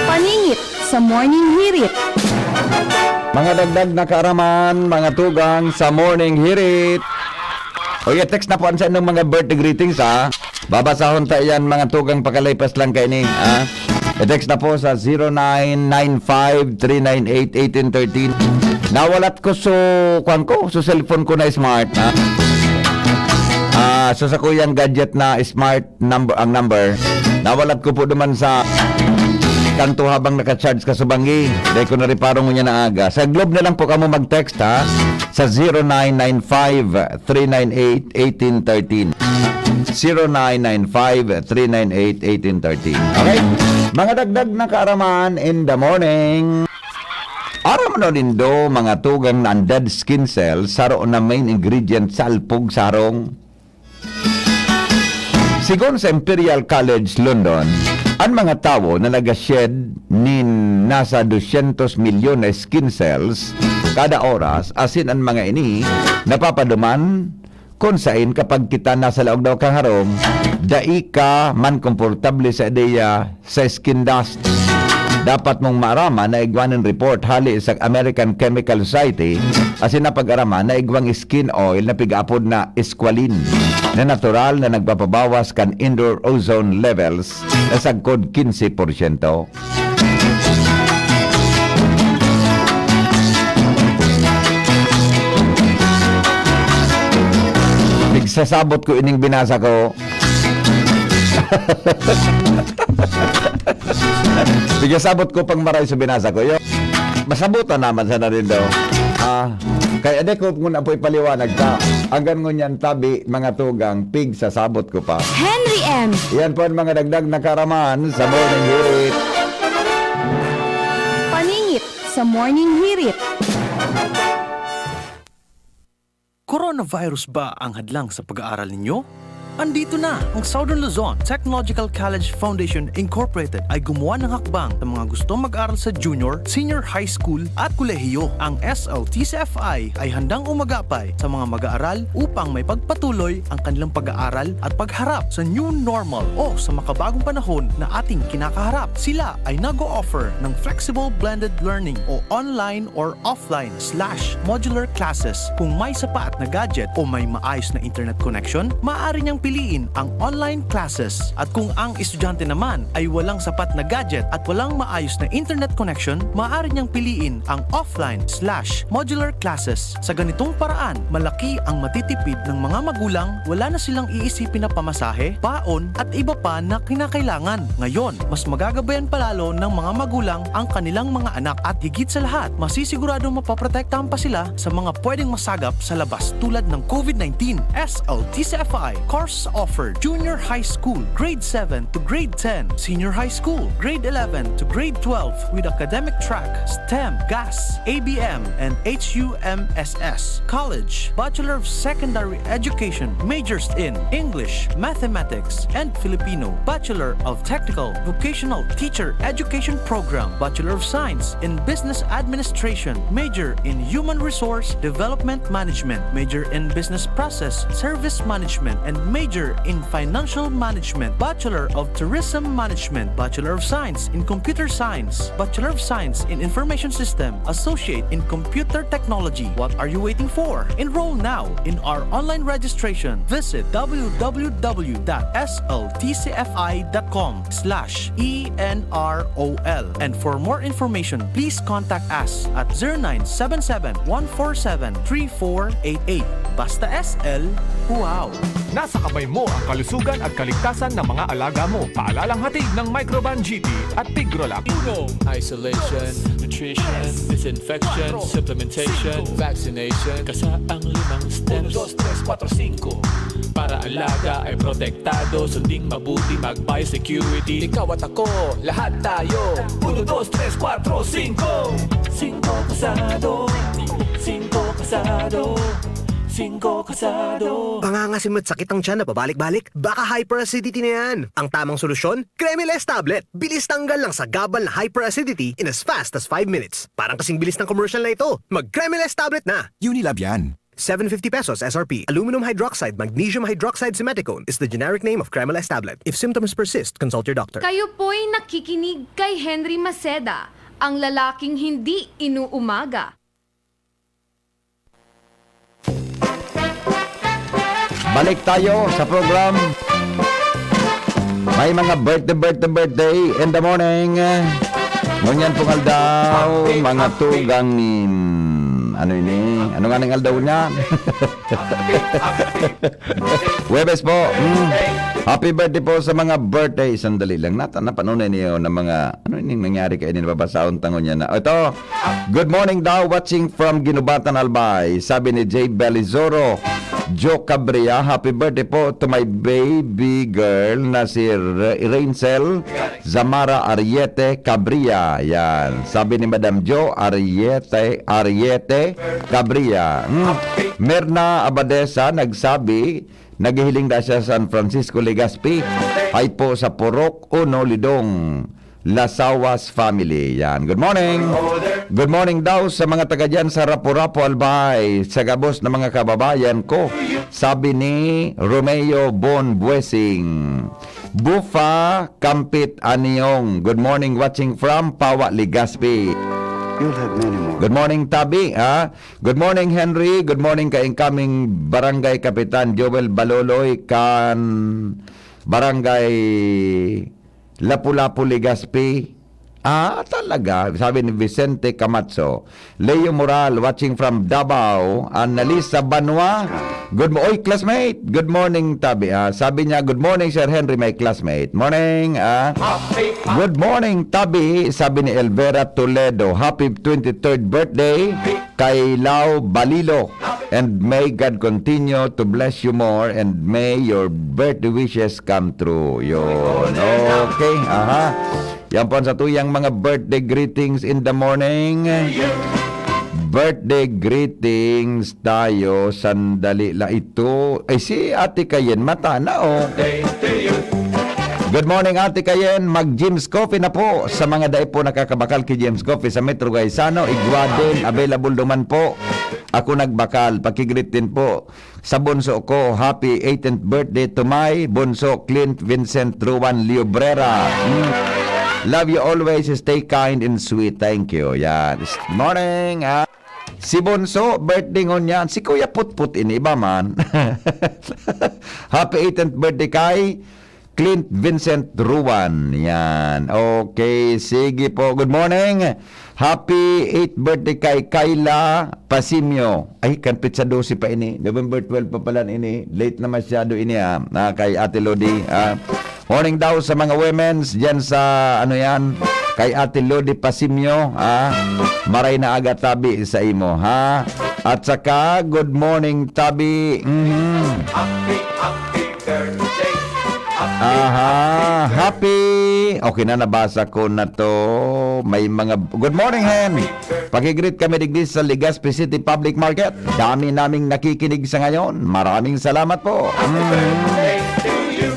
Paningit sa Morning Hirit. Mga dagdag na kaaraman, mga tugang sa Morning Hirit. O, i-text na po ang sa inyong mga birthday greetings, ha? Babasahon ta iyan, mga tugang, pakalipas lang kaini, ha? I-text na po sa zero nine nine five three nine eight eighteen thirteen. Nawalat ko so, kwan ko, so cellphone ko na smart, ha? Ah, so sa kuyang gadget na smart number, ang number, nawalat ko po duman sa kanto habang naka-charge ka sa banggi. Dahil ko nariparo ngunyan na aga. Sa Globe na lang po kamo mag-text, ha? Sa zero nine nine five three nine eight eighteen thirteen. Zero nine nine five three nine eight eighteen thirteen. Okay? Mga dagdag na kaaraman in the morning. Aram mo nindo, mga tugang, na ang dead skin cells, saro na main ingredient sa alpog sa harong. Sigon sa Imperial College London, an mga tawo na naga-shed nin nasa dosyentos milyon na skin cells kada oras, asin an mga ini napapaduman kun sain kapag kita nasa laog daw kan harong, dai ka man komportable sa ideya sa skin dust. Dapat mong maaraman na igwa nin report hali sa American Chemical Society asin napag-araman na igwang skin oil na pig-aapod na squalene na natural na nagpapabawas kan indoor ozone levels na sagkod quince porsyento. Pigsasabot ko ining binasa ko. Pigsasabot ko pang maray sa binasa ko. Yo, masabutan naman sa narindo. Ah, kaya di ko muna po ipaliwanag ta. Anggan ngunyan tabi, mga tugang, pigsasabot ko pa. Henry M. Yan po ang mga dagdag na kaaraman sa Morning Hirit. Paningit sa Morning Hirit. Coronavirus ba ang hadlang sa pag-aaral ninyo? Andito na! Ang Southern Luzon Technological College Foundation Incorporated ay gumawa ng hakbang sa mga gustong mag-aral sa junior, senior high school at kolehiyo. Ang S L T C F I ay handang umagapay sa mga mag-aaral upang may pagpatuloy ang kanilang pag-aaral at pagharap sa new normal o sa makabagong panahon na ating kinakaharap. Sila ay nag-o-offer ng flexible blended learning o online or offline slash modular classes. Kung may sapat na gadget o may maayos na internet connection, maaari niyang piliin ang online classes. At kung ang estudyante naman ay walang sapat na gadget at walang maayos na internet connection, maaari niyang piliin ang offline slash modular classes. Sa ganitong paraan, malaki ang matitipid ng mga magulang, wala na silang iisipin na pamasahe, baon, at iba pa na kinakailangan. Ngayon, mas magagabayan pa lalo ng mga magulang ang kanilang mga anak at higit sa lahat, masisiguradong mapoprotektahan pa sila sa mga pwedeng masagap sa labas tulad ng COVID nineteen. S L T C F I course offered: Junior High School, Grade seven to Grade ten, Senior High School, Grade eleven to Grade twelve, with academic track, STEM, GAS, A B M, and H U M S S. College, Bachelor of Secondary Education, majors in English, Mathematics, and Filipino, Bachelor of Technical Vocational Teacher Education Program, Bachelor of Science in Business Administration, major in Human Resource Development Management, major in Business Process Service Management, and major in Financial Management, Bachelor of Tourism Management, Bachelor of Science in Computer Science, Bachelor of Science in Information System, Associate in Computer Technology. What are you waiting for? Enroll now in our online registration. Visit w w w dot s l t c f i dot com slash e n r o l. And for more information, please contact us at zero nine seven seven, one four seven, three four eight eight. Basta S L, wow! Nasa kamay mo ang kalusugan at kaligtasan ng mga alaga mo. Paalalang hatid ng Microban G T at Tigrolac. Uno, isolation, nutrition, disinfection, supplementation, vaccination. Kasa ang limang steps. Uno, dos, tres, kuwatro, singko. Para alaga ay protektado, sunding mabuti, mag-biosecurity. Ikaw at ako, lahat tayo. Uno, dos, tres, kuwatro, singko. Singko kasado. Singko kasado. Singko kasado. Pangangasim at sakit ang tiyan na pabalik-balik? Baka hyperacidity na yan. Ang tamang solusyon? Cremeles tablet. Bilis tanggal ng sagabal na hyperacidity in as fast as five minutes. Parang kasing bilis ng commercial na ito. Mag Cremeles tablet na! Unilab yan. Seven fifty pesos S R P. Aluminum hydroxide, magnesium hydroxide, simethicone is the generic name of Cremeles tablet. If symptoms persist, consult your doctor. Kayo po'y nakikinig kay Henry Maceda, ang lalaking hindi inuumaga. Balik tayo sa program. May mga birthday, birthday, birthday in the morning. Ngunyan pong aldaw, mga tugang nin, ano ini? Ano nga ning aldaw niya? Huwebes po. Mm. Happy birthday po sa mga birthday. Sandali lang. Nata, napanunay niyo na mga, ano ining nangyari kayo? Nababasahon tangon niya na. Ito, "Good morning daw, watching from Guinobatan, Albay." Sabi ni Jay Belizoro, "Jo Cabria, happy birthday po to my baby girl na si Re-, Rainsel Zamara Ariete Cabria." Yan. Sabi ni Madam Jo Ariete, Ariete Cabria. Hmm. Merna Abadesa nagsabi, naghihiling na siya sa San Francisco, Legazpi. Hi po sa Purok Uno, Lidong. Lasawas family. Yan. Good morning. Good morning daw sa mga taga dyan sa Rapu-Rapu, Albay, sa gabos na mga kababayan ko. Sabi ni Romeo Bon Buesing. Bufa Kampit Aniong. Good morning, watching from Pawa, Legazpi. You'll have many more. Good morning, Tabi, ha? Good morning, Henry. Good morning kay incoming Barangay Kapitan Joel Baloloy kan Barangay Lapu-Lapu, Legazpi. Ah, talaga? Sabi ni Vicente Camacho. Leo Moral, watching from Davao. Annalisa Banwa. Good mo-, oy, classmate. Good morning, Tabi. Ah, sabi niya, "Good morning, Sir Henry, my classmate." Morning, ah. Good morning, Tabi. Sabi ni Elvera Toledo, "Happy twenty-third birthday." Kay Lau Balilo. And may God continue to bless you more and may your birthday wishes come true. Yun. Okay, aha. Yan po ang satuyang mga birthday greetings in the morning. Birthday greetings tayo. Sandali la ito. Ay, si Ate Kayen, mata na, oh. Good morning, Ate Kayen. Mag-Jim's Coffee na po. Sa mga dai po nakakabakal ki Jim's Coffee sa Metro Gaisano, igwa din. Available duman po. Ako nagbakal. Pakigreet din po sa bunso ko. Happy eighteenth birthday to my bunso, Clint Vincent Ruan Liobrera. Mm. Love you always. Stay kind and sweet. Thank you. Yan. Morning, ha? Si Bonso, birthday ngunyan. Si Kuya Putput ini, iba man. Happy eighteenth birthday kay Clint Vincent Ruan. Yan. Okay, sige po. Good morning. Happy eighth birthday kay Kyla Pasimio. Ay, kan petsa dose pa ini. November twelve pa pala ini. Late na masyado ini, ah. Ah, kay Ate Lodi, ah. Morning daw sa mga women's dyan sa, ano yan, kay Ate Lodi Pasimio, ah. Maray na aga tabi sa imo, ha? At saka, good morning, tabi. Mhm. Happy, happy birthday. Happy, Aha, happy. Okay na, nabasa ko na to. May mga, good morning, Hen. Pakigreet kami digdi sa Legazpi City Public Market. Dami naming nakikinig sa ngayon. Maraming salamat po. Mm.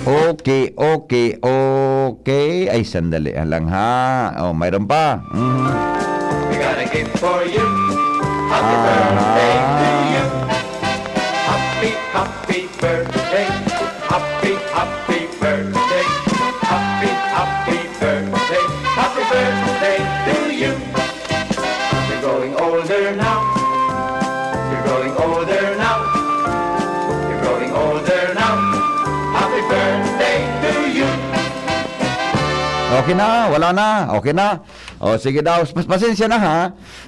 Okay, okay, okay. Ay, sandali lang ha. Oh, mayroon pa. Mm. We got a gift for you. Happy Aha. birthday to you. Happy, happy birthday. Happy, happy birthday. Happy, happy birthday. Happy birthday to you. You're growing older now. You're growing older now. You're growing older now. Happy birthday to you. Okay na, wala na. Okay na. O, sige daw. Pas-, pasensya na, ha.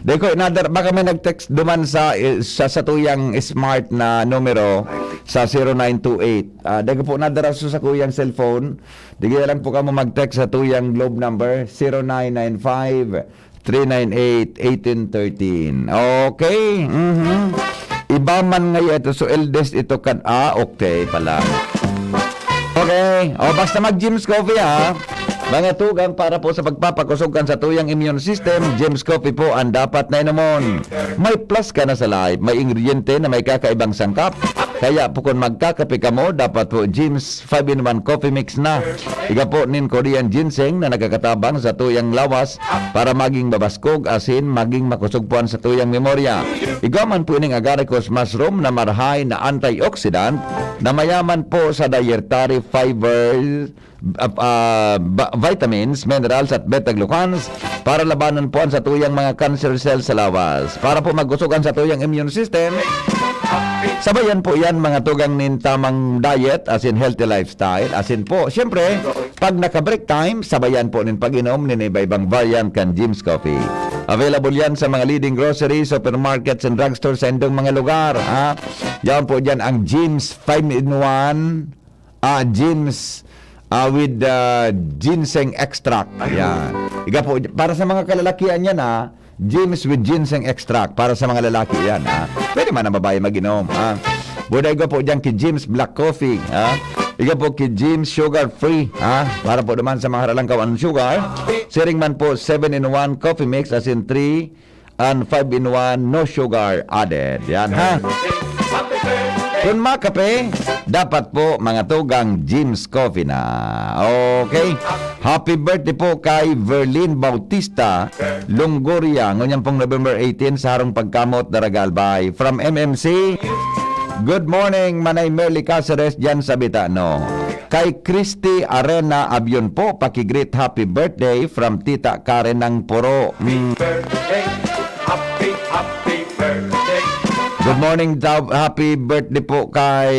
Dai ko inadar-, baka may nag-text duman sa, sa, sa tuyang smart na numero sa zero nine two eight. Ah, dai ko po nadara sa sakuyang cellphone. Dige lang po kamo mag-text sa tuyang Globe number, zero nine nine five, three nine eight, eighteen thirteen. Okay? Mhm. Iba man ngayon ito. So, eldest ito kan, ah, okay pala. Okay. O, basta mag-Jim's Coffee, ha. Mga tugang, para po sa pagpapakosog kan sa tuyang immune system, Jim's Coffee po ang dapat na inomon. May plus ka na sa life. May ingrediente na may kakaibang sangkap. Kaya po kung magkakape kamo, dapat po Jim's five-in-one Coffee Mix na. Iga po nin Korean ginseng na nagkakatabang sa tuyang lawas para maging mabaskog asin maging makosog po ang sa tuyang memorya. Igwa man po ining agaricus mushroom na marahay na antioxidant na mayaman po sa dietary fiber, ah, ah, ba-, vitamins, minerals at beta-glucans para labanan po ang sa tuyang mga cancer cells sa lawas. Para po magkusog ang sa tuyang immune system, sabayan po yan mga tugang nin tamang diet, asin healthy lifestyle, asin po, siyempre, pag naka-break time, sabayan po nin pag-inom nin iba-ibang variant kan Jim's Coffee. Available yan sa mga leading grocery, supermarkets, and drugstore sa indong mga lugar, ha? Yan po dyan ang Jim's five-in-one, ah, Jim's, ah, with, ah, ginseng extract. Yan. Iga po, para sa mga kalalakihan yan, ha? Jim's with ginseng extract para sa mga lalaki yan, ha? Pwede man ang babae mag-inom, ha? Buday ko po dyan kay Jim's Black Coffee, ha? Iga po kay Jim's Sugar Free, ha? Para po naman sa mga haralangkaw ang sugar. Siring man po, seven-in-one Coffee Mix, asin three and five-in-one, no sugar added. Yan, ha? Kung makape, dapat po mga tugang Jim's Coffee na. Okay? Happy birthday po kay Verlin Bautista Longoria, ngunyan pong November eighteen, sa harong pagkamot, Daraga Albay. From M M C, good morning, Manay Merly Caceres, dyan sa Bitano. Kay Christy Arena Abion po, paki-greet happy birthday from Tita Karen ng Puro. Mm. Birthday, happy, happy birthday. Good morning daw, happy birthday po kay,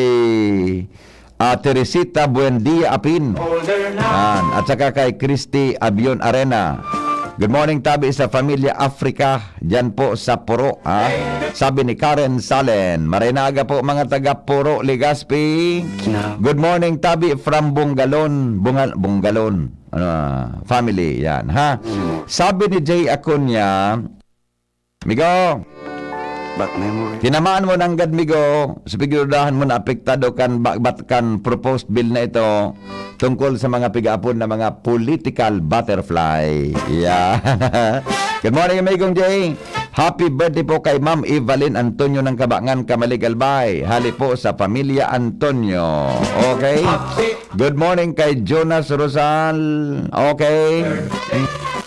ah, Teresita Buendia Apin. Older na. Yan. At saka kay Christy Abion Arena. Good morning, tabi sa Familia Africa, dyan po sa Puro, ha? Sabi ni Karen Salen, "Maray na aga po, mga taga Puro, Legazpi." Good morning, tabi from Bungalon, Bungal-, Bungalon, ano, family, yan, ha? Sabi ni Jay Acuña, "Migo, Back memory. Tinamaan mo nanggad, migo, siguraduhan mo na apektado kan ba-, bat-, kan proposed bill na ito tungkol sa mga pigaapon na mga political butterfly." Yeah. Good morning, Amigong Jay. Happy birthday po kay Ma'am Evelyn Antonio ng Kabangan, Camalig, Albay. Hali po sa Pamilya Antonio. Okay? Good morning kay Jonas Rosal. Okay?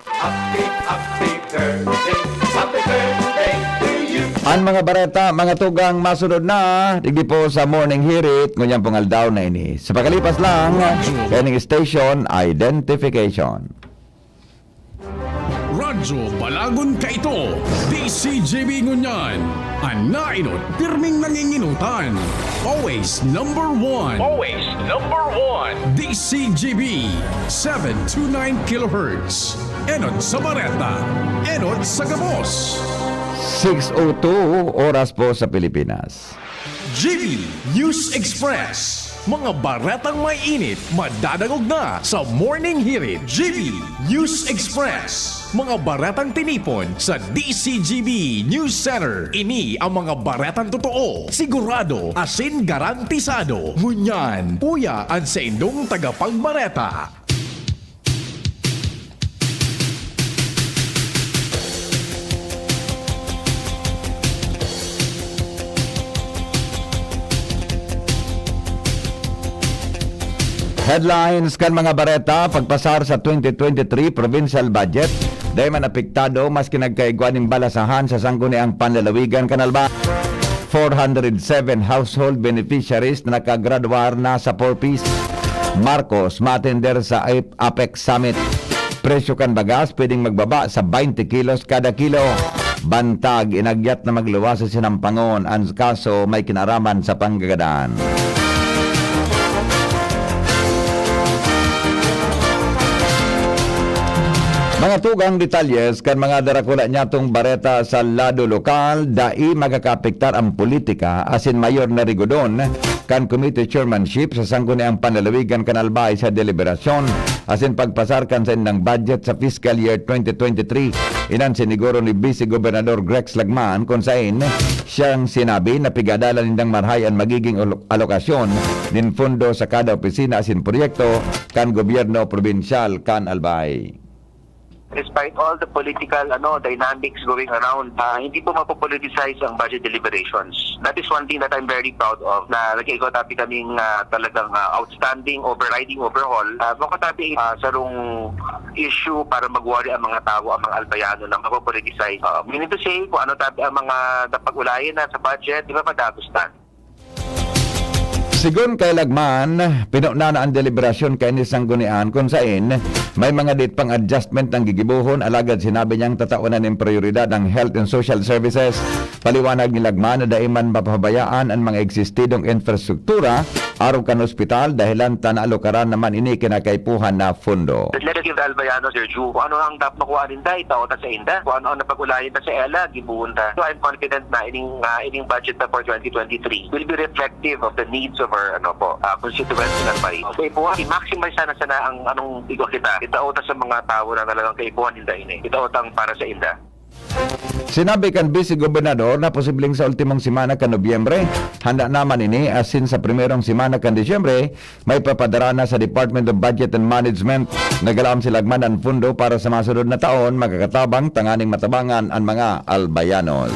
Happy, happy birthday. Happy birthday to you. Ang mga bareta, mga tugang, masunod na digdi po sa Morning Hirit, ngunyan pong aldaw na ini. Sa pagkalipas lang, kaning station identification. Radyo So, balagon kaito, D C G B ngunyan. An nainot, pirming nanginginutan. Always number one. Always number one. D C G B, seven two nine kilohertz. Enot sa bareta, enot sa gabos. Six oh two oras po sa Pilipinas. G B News Express. Mga baretang may init, madadangog na sa Morning Hirit. G B News Express. Mga baretang tinipon sa D C G B News Center. Ini ang mga baretang totoo, sigurado, asin garantisado. Ngunyan, uya an saindong tagapagbareta. Headlines kan mga bareta, pagpasar sa twenty twenty-three provincial budget, dai man apektado maski nagkaigwa nin balasahan sa sangguniang panlalawigan kan Albay. Four hundred seven household beneficiaries na nakagraduar na sa four Ps. Marcos maatender sa APEC Summit. Presyo kan bagas pwedeng magbaba sa twenty kilos kada kilo. Bantag, inagyat na magluwas sa sinampangon an kaso may kinaraman sa panggagadan. Mga tugang detalyes kan mga darakula nyatong bareta sa lado lokal, dai makakaapektar ang politika asin mayor na rigodon kan committee chairmanship sa sangguniang panlalawigan kan Albay sa deliberasyon asin pagpasar kan saindang budget sa fiscal year twenty twenty-three. Iyan an siniguro ni Vice Gobernador Grex Lagman, kun sain siyang sinabi na pigadalan nindang marhay an magiging alo-, alokasyon nin pondo sa kada opisina asin proyekto kan gobyerno probinsyal kan Albay. Despite all the political ano dynamics going around, ah, hindi po mapopoliticize ang budget deliberations. That is one thing that I'm very proud of, na nag-ego tapi kaming ah, talagang ah, outstanding, overriding overhaul. Uh, bako tapi uh, sarong issue para mag-worry ang mga tao, ang mga Albayano na mapopoliticize. Uh, meaning to say, kung ano tapi ang mga napag-ulayan na sa budget, di ba padagos na? Sigon kay Lagman, pinuna na an deliberasyon kaini sanggunian kun sain may mga date pang adjustment ang gigibohon, alagad sinabi niyang tataonan nin prioridad ang health and social services. Paliwanag ni Lagman na dai man mapapabayaan an mga eksistidong infrastruktura arog kan ospital dahelan ta naalokaran naman ini kinakaipuhan na pondo. Let us give the Albayanos their due. Kung ano ang dapat makuha ninda, itao ta sa inda. Kung ano ang napag-ulayan ta sa ela, gibohon ta. So I'm confident na ining, ah, ining budget na for twenty twenty-three will be reflective of the needs of our ano po, ah, constituents in Albay. Okay po, i-maximize sana sana ang anong igwa kita. Itao ta sa mga tao na talagang kaipuhan ninda ini. Itao ta ang para sa inda. Sinabi kan Vice Gobernador na posibleng sa ultimong semana kan Nobyembre, handa naman ini asin sa primerong semana kan Disyembre, may papadara na sa Department of Budget and Management. Naglaom si Lagman an pondo para sa masunod na taon, makakatabang tanganing matabangan an mga Albayanos.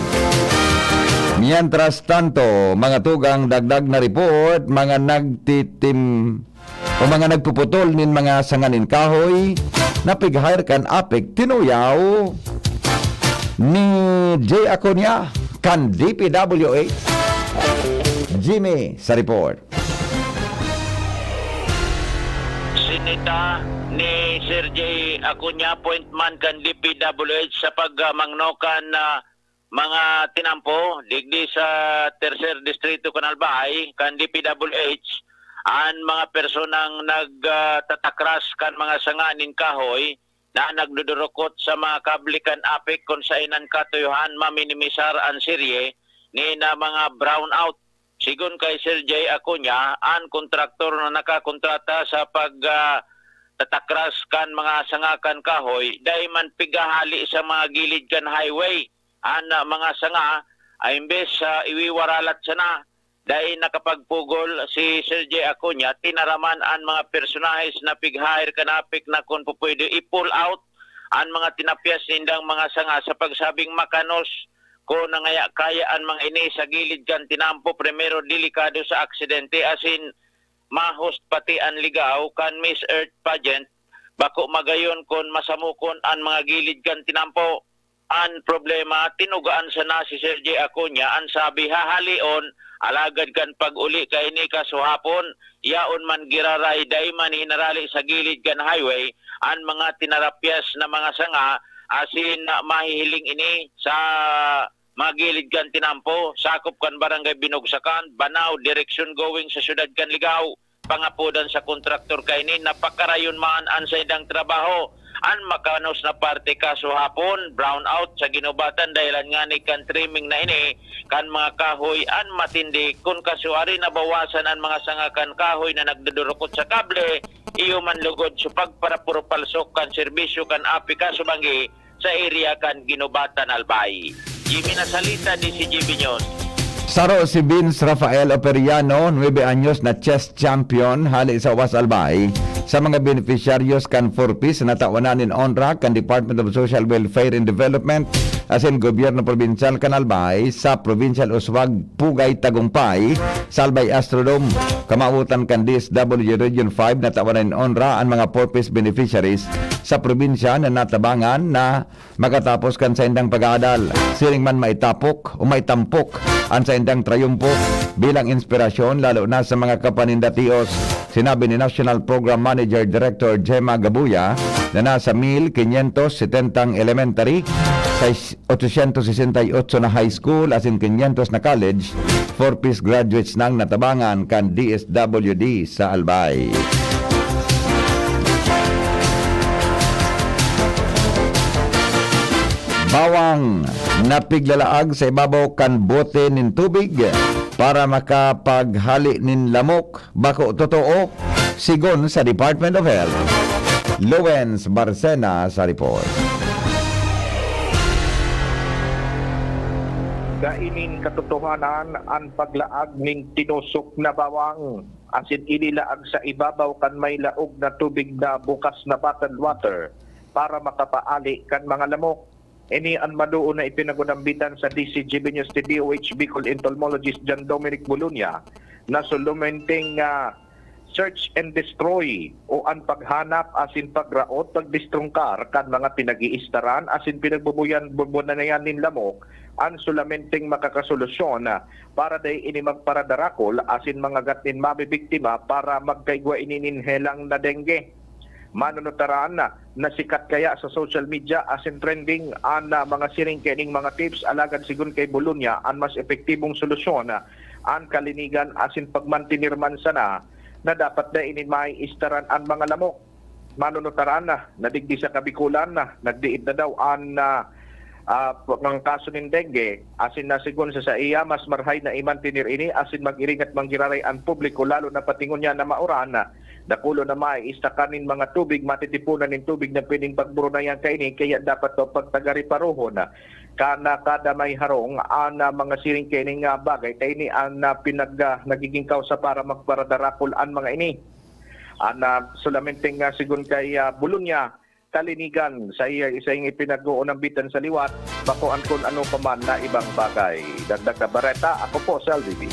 Mientras tanto, mga tugang, dagdag na report, mga nagtitim o mga nagpuputol nin mga sanga nin kahoy na pig-hire kan APEC, tinuyaw ni Jay Acuña kan D P W H. Jimmy sa report. Sinita ni Sir Jay Acuña, point man kan D P W H sa pagmangno kan ah, mga tinampo digdi sa Tercer Distrito kan Albay kan D P W H an mga personang nagtatakras kan mga sanga nin kahoy na nagdudurukot sa mga kable kan APEC kun saen an katuyohan maminimisar an serye ni na mga brownout. Sigon kay Sir Jay Acuña, an kontraktor na nakakontrata sa pag ah, tatakras kan mga sanga kan kahoy dai man pighahali sa mga gilid kan highway. An ah, mga sanga ay imbes sa iwiwaralat sana, dai nakapagpugol si Sir Jay Acuña, tinaraman an mga personahes na pig-hire kan APEC na kun pupwede i-pull out an mga tinapyas nindang mga sanga sa pagsabing makanos ko nangaya-kaya an mga ini sa gilid kan tinampo, primero delikado sa aksidente asin ma-host pati an ligaw kan Miss Earth pageant, bako magayon kun masamokon an mga gilid kan tinampo. An problema, tinugaan sana si Sir Jay Acuña, an sabi hahalion, alagad kan pag-uli kaini kasuhapon, yaon man giraray, dai man hinarali sa gilid kan highway an mga tinarapyas na mga sanga asin, ah, mahihiling ini sa mga gilid kan tinampo, sakop kan Barangay Binugsakan, Banao, direksyon going sa siyudad kan Ligao, pangapodan sa kontraktor kaini na pakarayon man an saindang trabaho. An makanos na parte kaso hapon, brownout sa ginubatan dahelan ngani kan trimming na ini kan mga kahoy an matindi. Kun kasuari nabawasan an mga sanga kan kahoy na nagdudurukot sa kable, iyo man lugod sa pagparapuro-palsok kan serbisyo kan API kaso banggi sa area kan Ginubatan, Albay. Jimmy Nasalita, D C G B News. Saro si Vince Rafael Operiano, nuebe anyos na chess champion, hali sa Uwas, Albay, sa mga benepisyaryos kan four Ps na tawanan nin onra kan Department of Social Welfare and Development asin Gobyerno Probinsyal kan Albay sa Provincial Uswag, Pugay, Tagumpay, sa Albay Astrodome. Kamawotan kan D S W Region five na tawanan nin onra an mga four Ps beneficiaries sa probinsya na natabangan na makatapos kan saindang pag-aadal. Siring man maitapok o maitampok an saindang trayumpo bilang inspirasyon, lalo na sa mga kapanindatios, sinabi ni National Program Manager Director Gemma Gabuya na nasa mil quinientos setenta ang elementary, sais-, otsosyentos sesenta y otso na high school asin quinientos na college, four Ps graduates nang natabangan kan D S W D sa Albay. Bawang na piglalaag sa ibabaw kan bote nin tubig para makapaghali nin lamok, bako totoo, sigon sa Department of Health. Lawrence Barcena sa report. Dai nin katotohanan an paglaag nin tinosok na bawang asin ililaag sa ibabaw kan may laog na tubig na bukas na bottled water para makapaali kan mga lamok. Ini an maduon na ipinag-unambitan sa D C G B News ni D O H Bicol entomologist John Dominic Bolonia na sulamenteng, ah, search and destroy o an paghanap asin pagraot, pagdestrungkar kan mga pinag-iistaran asin pinagbubuyan-, bubunayan nin lamok an sulamenteng makakasolusyon, ah, para dai ini magparadarakol asin mangagat nin mabibiktima para magkaigwa ini nin helang na dengue. Manunutaran na sikat kaya sa social media asin trending an, ah, mga siring kaining mga tips, alagad sigon kay Bolonia, an mas epektibong solusyon, ah, an kalinigan asin pagmantener man sana na dapat dai nin maiistaran an mga lamok. Manunutaran na, na digdi sa Kabikulan na, nagdiid na daw an, ah, ah, mga kaso nin dengue, asin na sigon sa saiya, mas marahay na imantener ini asin mag-iring at manggiraray an publiko, lalo na pati ngunyan na mauran, dakulon na maiistakan nin mga tubig, matitiponan nin tubig na pwedeng pagburunayan kaini, kaya dapat daw pagtagariparohon kan, ah, kada may harong an, ah, mga siring kaining, ah, bagay, ta ini an, ah, pinag-, ah, nagiging kausa para magparadarakol an mga ini. An, ah, sulamenteng, ah, sigon kay, ah, Bolonia, kalinigan sa iya, sa iyang ipinag-uunambitan sa liwat, bako an kun ano pa man na ibang bagay. Dagdag na bareta, ako po si L D B.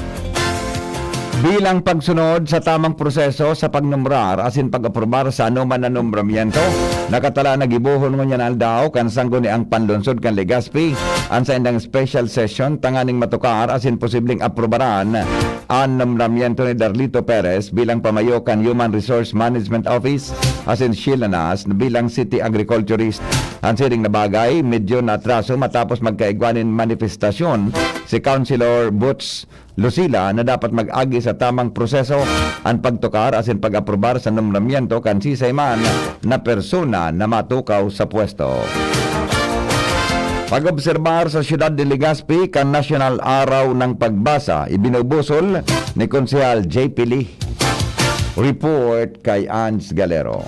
Bilang pagsunod sa tamang proseso sa pagnombrar asin pag-aprobar sa anoman na nombramiento, nakatala na gibohon ngunyan na aldaw kan Sangguniang Panlungsod kan Legazpi an saindang special session tanganing matukar asin posibleng aprobaran an nombramiento ni Darlito Perez bilang pamayo kan Human Resource Management Office asin Sheila Nas bilang City Agriculturist. An siring na bagay, medyo naatraso matapos magkaigwa nin manifestasyon si Councilor Boots Lucila na dapat mag-agi sa tamang proseso an pagtukar asin pag-aprobar sa nombramiento kan sisay man na persona na matukaw sa pwesto. Pag-obserbar sa siyudad de Legazpi kan National Araw ng Pagbasa, ibinubusol ni Konsehal J P Lee. Report kay Ange Galero.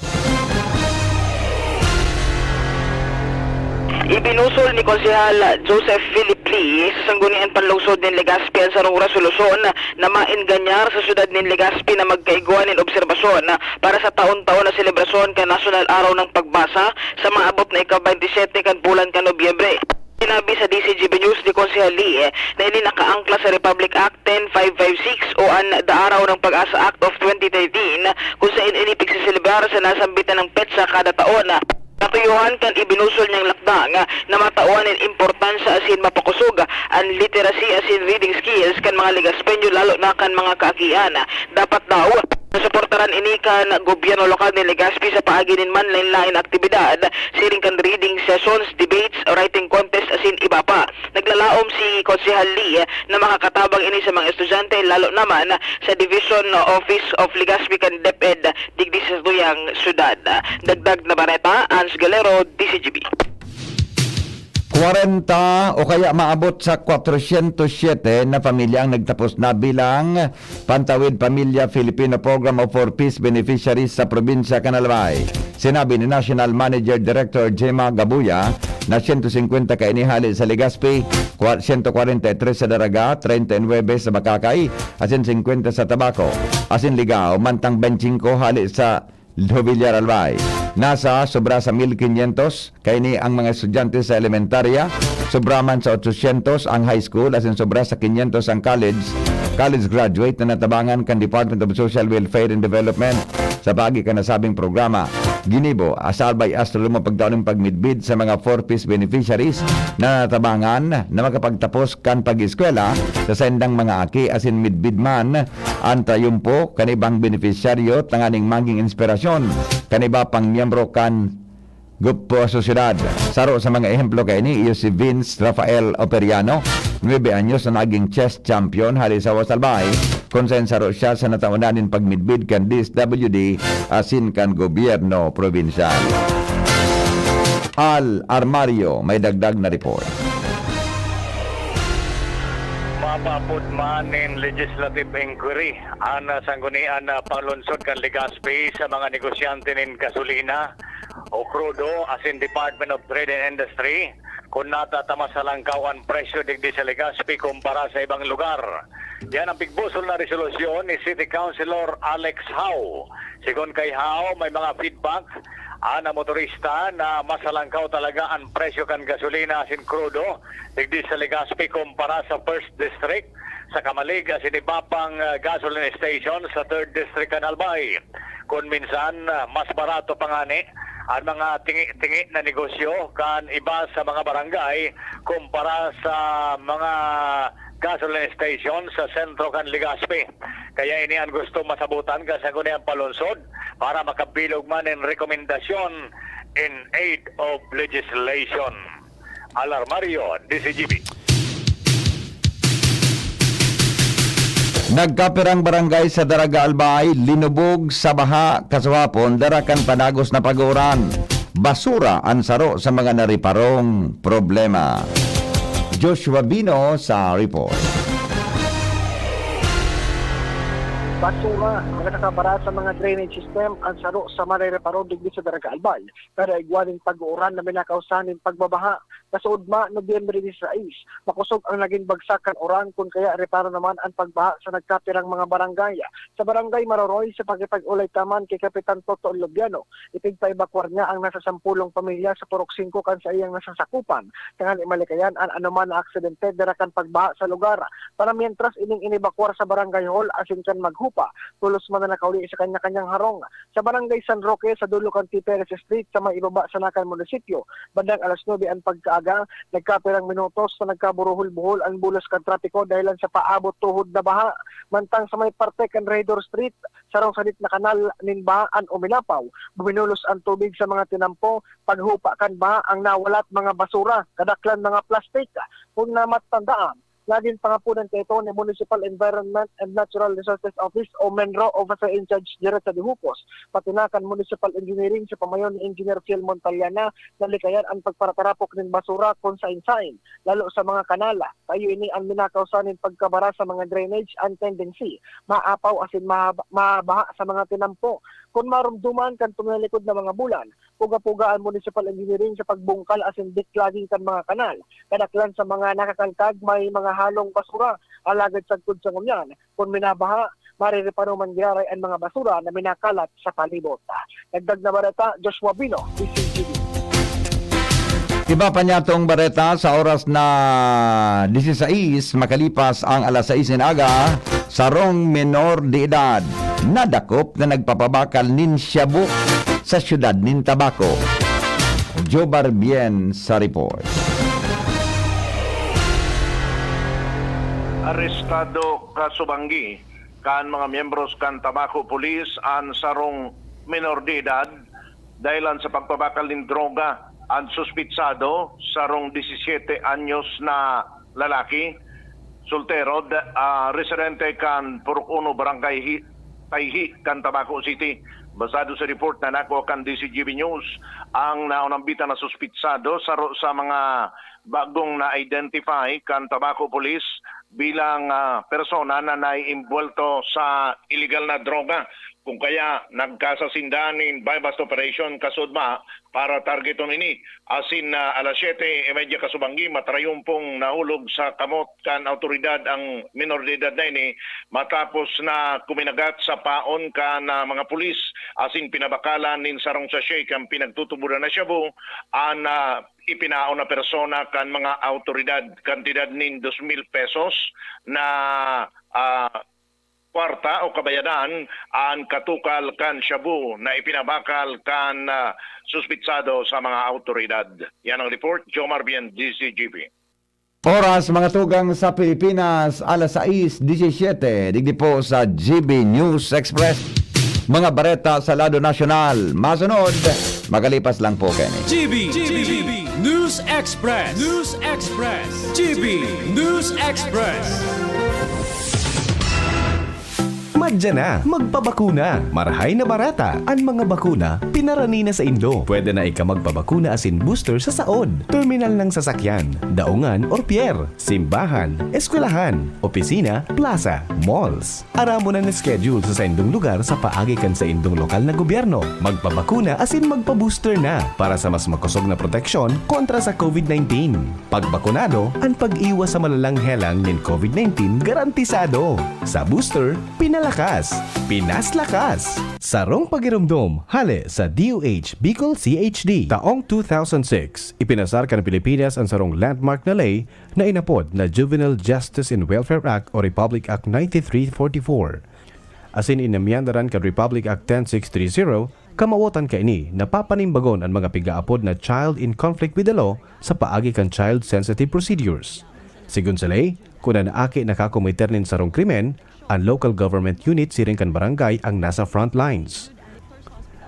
Ibinusol ni Konsehal Joseph Philip Lee sa Sangguniang Panlungsod nin Legazpi an sarong resolusyon na maenganyar sa siyudad nin Legazpi na magkaigwa nin obserbasyon para sa taon-taon na selebrasyon kan National Araw ng Pagbasa sa maabot na ika-baynte siyete kan bulan kan Nobyembre. Sinabi sa D C G B News ni Konsehal Lee na ini nakaangkla sa Republic Act ten five five six o an The Araw ng Pag-asa Act of twenty thirteen, kung saen ini pigseselebrar sa nasambitan nang petsa kada taon. Natuyuhan kan ibinusol niyang lakdang na matawan nin importansya asin mapakosog an literacy asin reading skills kan mga Legazpeño, lalo na kan mga kaakian. Dapat daw Nasuportaran ini kan gobyerno lokal ni Legazpi sa paagi nin manlain-lain na aktibidad, siring kan reading sessions, debates, writing contest asin iba pa. Naglalaom si Konsehal Lee na makakatabang ini sa mga estudyante, lalo naman sa Division Office of Legazpi kan DepEd digdi sa satuyang syudad. Dagdag na bareta, Ans Galero, D Z G B. Kwarenta o kaya maabot sa kwatrosyentos siyete na pamilya ang nagtapos na bilang Pantawid Pamilya Filipino Program o four Ps beneficiaries sa probinsya kan Albay. Sinabi ni National Manager Director Gemma Gabuya na siyento singkwenta kaini hale sa Legazpi, kwa-, siyento kwarenta y tres sa Daraga, treinta y nuebe sa Bacacay, asin singkwenta sa Tabaco, asin Ligao, mantang bente y singko hale sa Jovillar, Albay. Nasa sobra sa mil kinyentos kaini ang mga estudyante sa elementarya, sobra man sa otsosyentos ang high school, asin sobra sa kinyentos ang college, college graduate na natabangan kan Department of Social Welfare and Development. Sa paagi kan nasabing programa, ginibo sa Albay Astroluma pagtaon nin pagmidbid sa mga four Ps beneficiaries na natabangan na makapagtapos kan pag-eskwela sa saindang mga aki, asin midbid man an trayumpo kan ibang benepisyaryo tanganing magin inspirasyon kan iba pang miyembro kan grupo sa syudad. Saro sa mga ehemplo kaini iyo si Vince Rafael Operiano, nuebe anyos, na naging chess champion hale sa Albay, kun saen saro siya sa nataonan nin pagmidbid kan D S W D asin kan gobyerno probinsyal. Al Armario may dagdag na report. Mapaapod man nin legislative inquiry an, ah, Sanggunian na Panlungsod kan Legazpi sa mga negosyante nin gasolina o krudo asin Department of Trade and Industry kun natatama sa langkaw an presyo digdi sa Legazpi kumpara sa ibang lugar. Yan ang pigbusol na resolusyon ni City Councilor Alex Hao. Sigon kay Hao, may mga feedback an motorista na mas halangkaw talaga an presyo kan gasolina asin krudo digdi sa Legazpi kumpara sa First District, sa Camalig asin iba pang, ah, gasoline station sa Third District kan Albay. Kun minsan, ah, mas barato pa ngani an mga tingi-tingi na negosyo kan iba sa mga barangay kumpara sa mga gasoline station sa sentro kan Legazpi. Kaya ini an gusto masabotan kan Sangguniang Panlungsod para makabilog man nin rekomendasyon in aid of legislation. Al Armario, D Z G B. Nagkapirang barangay sa Daraga Albay linubog sa baha kasuhapon dara kan padagos na pag-uuran. Basura an saro sa mga nareparong problema. Joshua Bino sa report. Basura, mga nakabara sa mga drainage system, ang saro sa marereparo digdi sa Daraga Albay. Kada igwa nin pag-uuran na minakausahan nin pagbabaha, kasuodma, Nobyembre disisais, makosog ang nagin bagsak kan uran, kun kaya reparo naman an pagbaha sa nagkapirang mga barangay. Sa Barangay Maroroy, sa pakipag-olay ta man ki Kapitan Toto Lobiano, ipigpa-ebakuar niya ang nasa sampulong pamilya sa Purok Singko kan saiyang nasasakupan, tanganing malikayan an anoman na aksidente dara kan pagbaha sa lugar. Para mientras, ining inebakuar sa Barangay Hall asin kan Maghupa, tolos man na nakauli sa kanya-kanyang harong. Sa Barangay San Roque, sa dulo kan Tiperes Street, sa may ibaba sana kan munisipyo, bandang alas nuebe an pagkaaga, nagkapirang minutos na nagkaburuhol-buhol an bulos kan trapiko dahilan sa paabot tuhod na baha. Mantang sa may parte kan Regidor Street, sarong sadit na kanal nin baha an uminapaw. Buminulos an tubig sa mga tinampo, paghupa kan baha ang nawalat, mga basura, kadaklan mga plastik. Kun namatandaan, nagin pangapodan kaito ni Municipal Environment and Natural Resources Office o MENRO Officer in Charge Jerry Sadihupos, pati na kan Municipal Engineering sa pamayon ni Engineer Phil Montaliana, na likayan an pagparatarapok nin basura kun sain-sain, lalo sa mga kanal. Kaya ini an minakausa nin pagkabara sa mga drainage and tendency maapaw asin mahaba-, mabaha sa mga tinampo. Kun maromdoman kan tumilikod na mga bulan, puga-puga an Municipal Engineering sa pagbungkal asin diklaging kan mga kanal. Kadaklan sa mga nakakalkag may mga halong basura, alagad sagkod sa ngunyan, kun minabaha, marereparo man giraray an mga basura na minakalat sa palibot. Dagdag na bareta, Joshua Bino, D Z G B. Iba pa niyatong bareta, sa oras na disisais makalipas ang alas sais nin aga, sarong menor de edad nadakop na nagpapabakal nin shabu sa siyudad nin Tabaco. Jobar Bien sa report. Arestado, kasubanggi, kan mga miyembros kan Tabaco Police an sarong minor de edad dahilan sa pagpabakal nin droga. An suspitsado, sarong disisiyete anyos na lalaki, soltero, da- ah, residente kan Purok Uno, Barangay Hi- Tayhi kan Tabaco City. Basado sa report na nakuha kan D C G B News, ang naunambitan na suspitsado saro sa mga bagong na-identify kan Tabaco Police bilang, ah, persona na naiimbwelto sa iligal na droga. Kung kaya, nagkasa sinda nin buy-bust operation kasudma para targeton ini. Asin, ah, alas siyete y media kasubanggi, matarayumpong nahulog sa kamot kan awtoridad ang minor de edad na ini matapos na kuminagat sa paon kan, ah, mga pulis asin pinabakalan nin sarong sachet kan pinagtutubodan na shabu an, ah, ipinaon na persona kan mga awtoridad. Kantidad nin dos mil pesos na, ah, kwarta o kabayadan an katukal kan shabu na ipinabakal kan, ah, suspitsado sa mga awtoridad. Yan ang report, Jomar Bien, D C G B. Oras, mga tugang, sa Pilipinas, alas sais disisiete, digdi po sa G B News Express. Mga bareta sa lado nasyonal, masunod, makalipas lang po kaini. G B, G B, News Express, News Express, G B News Express. Madya na, magpabakuna. Marahay na bareta, an mga bakuna pinarani na saindo. Pwede na ika magpabakuna asin booster sa saod, terminal nin sasakyan, daungan or pier, simbahan, eskwelahan, opisina, plaza, malls. Aramon an schedule sa saindong lugar sa paagi kan saindong lokal na gobyerno. Magpabakuna asin magpa-booster na para sa mas makosog na proteksyon kontra sa COVID nineteen. Pagbakunado, an pag-iwas sa malalang helang nin COVID nineteen garantisado. Sa booster, pinalakas, pinaslakas. Sarong pagiromdom, hale sa D O H Bicol C H D. Taong two thousand six, ipinasar kan Pilipinas an sarong landmark na ley na inapod na Juvenile Justice and Welfare Act o Republic Act ninety-three forty-four. Asin inamyandaran kan Republic Act ten six three zero, kamawotan kaini na papanimbagon an mga pigaapod na child in conflict with the law sa paagi kan child-sensitive procedures. Sigon sa ley, kun an aki nakakomiter nin sarong krimen, an local government unit siring kan barangay ang nasa front lines.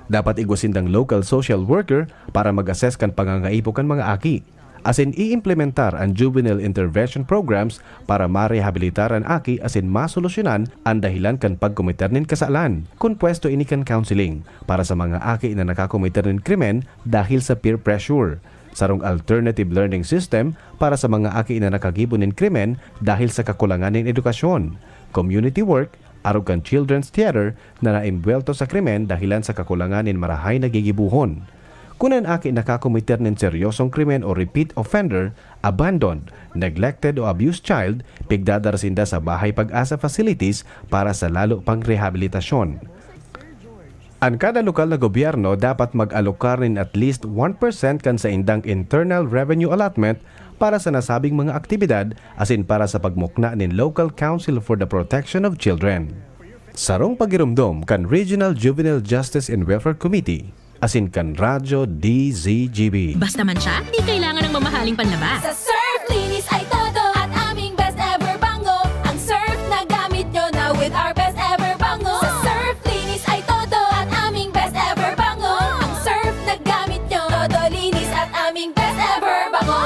Dapat igwa sindang local social worker para mag-assess kan pangangaipo kan mga aki, asin iimplementar an juvenile intervention programs para marehabilitar an aki asin masolusyonan an dahilan kan pagkomiter nin kasalan. Kun pwesto ini kan counseling para sa mga aki na nakakomiter nin krimen dahil sa peer pressure, sarong alternative learning system para sa mga aki na nakagibo nin krimen dahil sa kakulangan nin edukasyon, community work, arog kan Children's Theater na naimbwelto sa krimen dahilan sa kakulangan nin marahay na gigibohon. Kun an aki nakakomiter nin seryosong krimen o repeat offender, abandoned, neglected o abused child, pigdadara sinda sa Bahay Pag-asa facilities para sa lalo pang rehabilitasyon. An kada lokal na gobyerno dapat mag-alokar nin at least one percent kan saindang internal revenue allotment para sa nasabing mga aktibidad asin para sa pagmukna nin Local Council for the Protection of Children. Sarong pagiromdom kan Regional Juvenile Justice and Welfare Committee asin kan Radyo D Z G B. Basta man siya, di kailangan ng mamahaling panlaba. Sa Surf, linis ay todo at aming best ever bango. Ang Surf na gamit nyo na with our best ever bango. Sa Surf, linis ay todo at aming best ever bango. Ang Surf na gamit nyo, todo linis at aming best ever bango.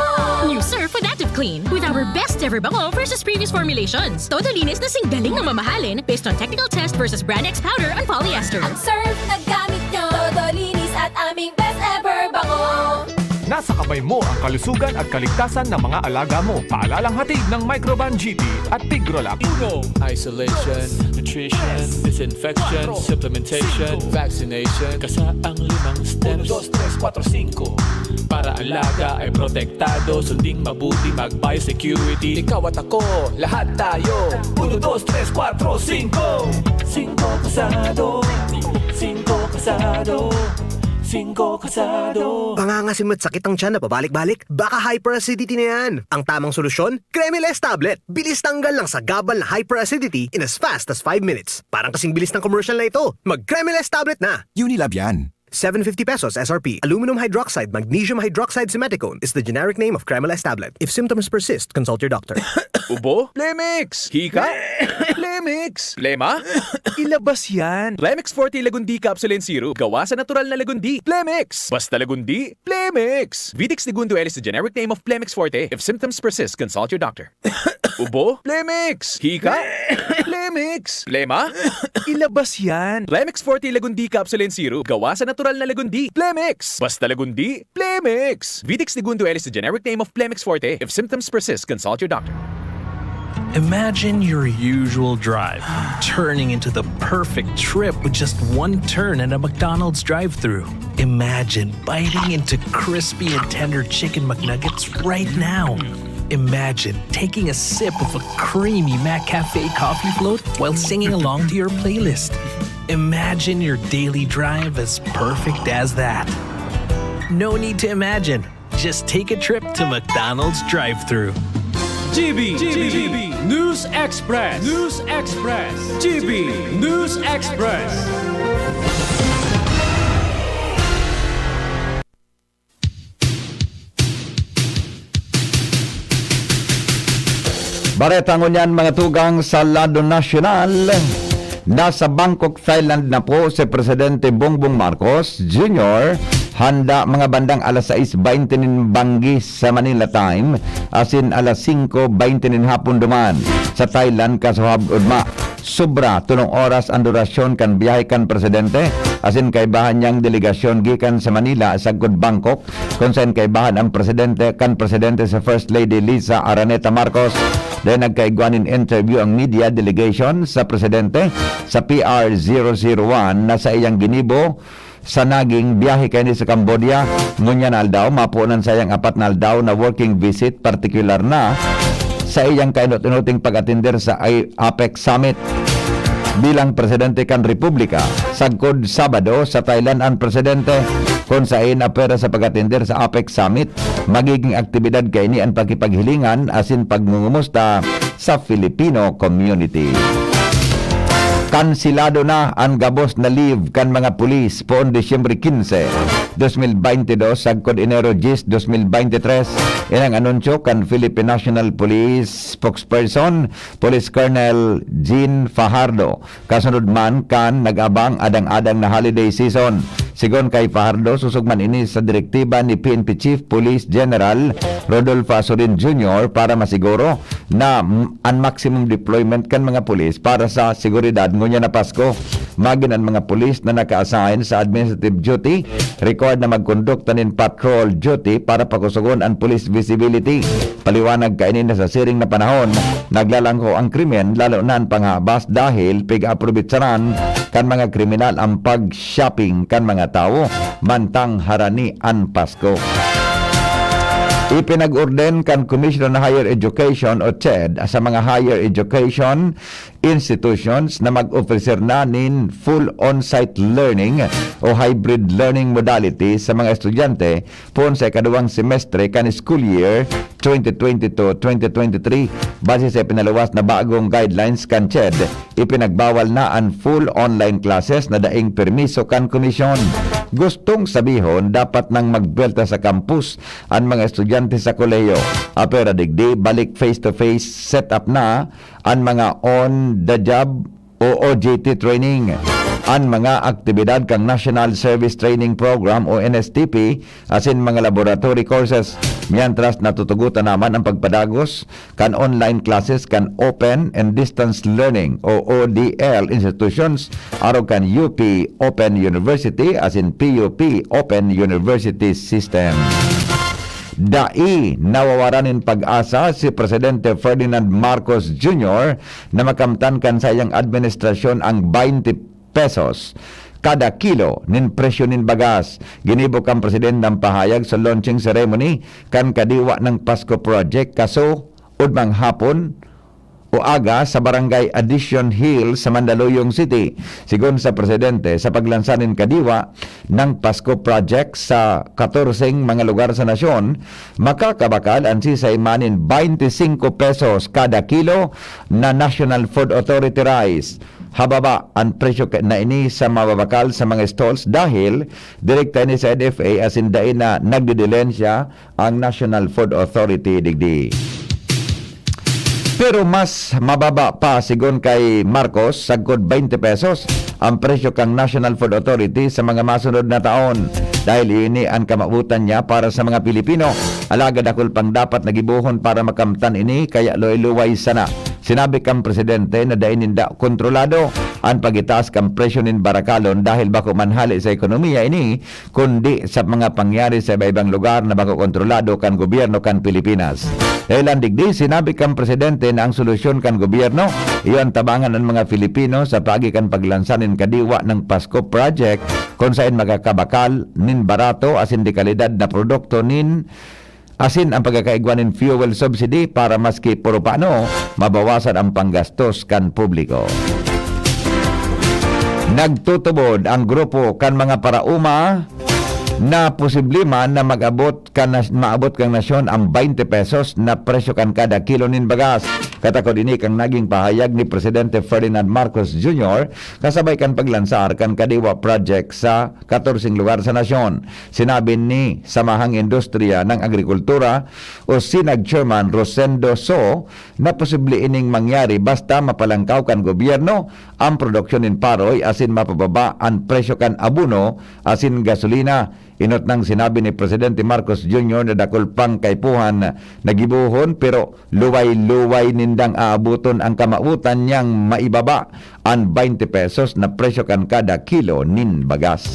New Surf with Active Clean. With our best ever bango versus previous formulations. Todo linis na singgaling na mamahalin based on technical test versus Brand X powder and polyester. Ang Surf na gamit nyo, todo linis at aming best ever bango. Nasa kamay mo ang kalusugan at kaligtasan ng mga alaga mo. Paalalang hatid ng Microban G P at Tigrolab. Uno. Isolation, nutrition, disinfection, supplementation, vaccination. Kasa ang limang steps. Uno, dos, tres, kuwatro, singko. Para alaga ay protektado, sunding mabuti, mag-biosecurity. Ikaw at ako, lahat tayo. Uno, dos, tres, kuwatro, singko. Singko kasado. Singko kasado. Singko kasado. Pangangasim at sakit ang tiyan na pabalik-balik? Baka hyperacidity na yan. Ang tamang solusyon, Cremiles tablet. Bilis tanggal ng sagabal na hyperacidity in as fast as five minutes. Parang kasing bilis ng commercial na ito. Mag Cremiles tablet na! Unilab yan. seven fifty pesos S R P. Aluminum hydroxide, magnesium hydroxide, simethicone is the generic name of Cremolest tablet. If symptoms persist, consult your doctor. Ubo? Plemix! Hika? Plemix! Plema? Ilabas yan! Plemix Forte Lagundi Capsule and Syrup. Gawa sa natural na lagundi. Plemix! Basta lagundi, Plemix! Vitex Negundo L is the generic name of Plemix Forte. If symptoms persist, consult your doctor. Ubo? Plemix! Hika? Plemix! Plema? Ilabas yan! Plemix Forte Lagundi Capsule and Syrup. Gawa sa natural na lagundi. Plemix! Basta lagundi, Plemix! Vitex Negundo L is the generic name of Plemix Forte. If symptoms persist, consult your doctor. Imagine your usual drive turning into the perfect trip with just one turn at a McDonald's drive-thru. Imagine biting into crispy and tender chicken McNuggets right now. Imagine taking a sip of a creamy McCafe coffee float while singing along to your playlist. Imagine your daily drive as perfect as that. No need to imagine. Just take a trip to McDonald's drive-thru. G B, G B, News Express, News Express, G B, News Express. Bareta ngunyan, mga tugang, sa lado nasyonal. Nasa Bangkok, Thailand na po si Presidente Bongbong Marcos Junior. Handa mga bandang alas sais baynte nin banggi sa Manila time, asin alas singko baynte nin hapon duman sa Thailand, kasuhab ugma. Sobra tolong oras an durasyon kan biyahe kan presidente asin kaibahan niyang delegasyon gikan sa Manila sagkod Bangkok, kun saen kaibahan ang presidente kan presidente si First Lady Liza Araneta Marcos. Dahil nagkaigwa nin interview ang media delegation sa presidente sa P R zero zero one na saiyang ginibo sa naging biyahe kaini sa Cambodia. Ngunyan na aldaw, mapoon an saiyang apat na aldaw na working visit, partikular na sa iyang kainot-inoting pag-atender sa I-, APEC Summit. Bilang presidente kan Republika, sagkod Sabado sa Thailand an presidente, kun saen apwera sa pag-atender sa APEC Summit, magiging aktibidad kaini an pakipaghilingan asin pagngungumusta sa Filipino community. Kanselado na an gabos na leave kan mga pulis poon Disyembre quince, dos mil baynte dos, sagkod Enero dyes, dos mil baynte tres. Ini an anunsyo kan Philippine National Police spokesperson, Police Colonel Jean Fajardo, kasunod man kan nag-abang adang-adang na holiday season. Sigon kay Fajardo, susog man ini sa direktiba ni P N P Chief Police General Rodolfo Azorin Junior para masiguro na, mm, an maximum deployment kan mga pulis para sa seguridad ngunyan na Pasko. Magin an mga pulis na naka-assign sa administrative duty required na magkondukta nin patrol duty para pakusogon an police visibility. Paliwanag kaini na sa siring na panahon, naglalangko ang krimen, lalo na an panghabas, dahil pig-aaprovechar kan mga kriminal ang pag-shopping kan mga tawo mantang harani an Pasko. Ipinag-orden kan Commission on Higher Education o CHED sa mga higher education institutions na mag-ofrecer na nin full on-site learning o hybrid learning modality sa mga estudyante poon sa ikaduwang semestre kan school year twenty twenty-two twenty twenty-three, base sa ipinaluwas na bagong guidelines kan CHED. Ipinagbawal na an full online classes na daing permiso kan komisyon. Gustong sabihon, dapat nang magbuwelta sa campus an mga estudyante sa kolehiyo. Apwera digdi, balik face-to-face setup na an mga on-the-job o O J T training, an mga aktibidad kan National Service Training Program o N S T P, asin mga laboratory courses, mientras natutugotan naman ang pagpadagos kan online classes kan Open and Distance Learning o O D L institutions, arog kan U P Open University asin P U P Open University System. Dai nawawaran nin pag-asa si Presidente Ferdinand Marcos Junior na makamtan kan saiyang administrasyon ang baynte pesos kada kilo nin presyo nin bagas. Ginibo kan presidente an pahayag sa launching ceremony kan Kadiwa ng Pasko Project, kaso, ugmang hapon o aga sa Barangay Addition Hill sa Mandaluyong City. Sigon sa presidente, sa paglansa nin Kadiwa ng Pasko Project sa katorseng mga lugar sa nasyon, makakabakal an sisay man nin baynte singko pesos kada kilo na National Food Authority rice. hababa an presyo ka-, na ini sa mababakal sa mga stalls dahil direkta ini sa N F A asin dai na nagdidilensya ang National Food Authority digdi. Pero mas mababa pa, sigon kay Marcos, sagkod twenty pesos ang presyo kan National Food Authority sa mga masunod na taon, dahil ini an kamawotan niya para sa mga Pilipino. Alagad dakul pang dapat na gibohon para makamtan ini, kaya luway-luway sana. Sinabi kan presidente na dai ninda kontrolado an pagitaas kan presyo nin barakalon dahil bako man hale sa ekonomiya ini, kundi sa mga pangyari sa iba-ibang lugar na bako kontrolado kan gobyerno kan Pilipinas. Dahilan digdi, sinabi kan presidente na ang solusyon kan gobyerno iyo an tabangan an mga Filipino sa paagi kan paglansa nin Kadiwa ng Pasko Project, kun saen makakabakal nin barato asin de kalidad na produkto nin asin ang pagkakaigwa nin fuel subsidy para maski puro paano mabawasan ang panggastos kan publiko. Nagtutubod ang grupo kan mga paraoma na posible man na mag-abot kan nas-, maabot kan nasyon ang twenty pesos na presyo kan kada kilo nin bagas. Katakod ini kan naging pahayag ni Presidente Ferdinand Marcos Junior kasabay kan paglansar kan Kadiwa Project sa katorseng lugar sa nasyon. Sinabi ni Samahang Industriya ng Agrikultura o SINAG Chairman Rosendo So na posible ining mangyari basta mapalangkaw kan gobyerno ang produksyon nin paroy asin mapababa an presyo kan abono asin gasolina. Inot nang sinabi ni Presidente Marcos Junior na dakul pang kaipuhan na gibohon pero luway-luway nindang aaboton ang kamawotan niyang maibaba an twenty pesos na presyo kan kada kilo nin bagas.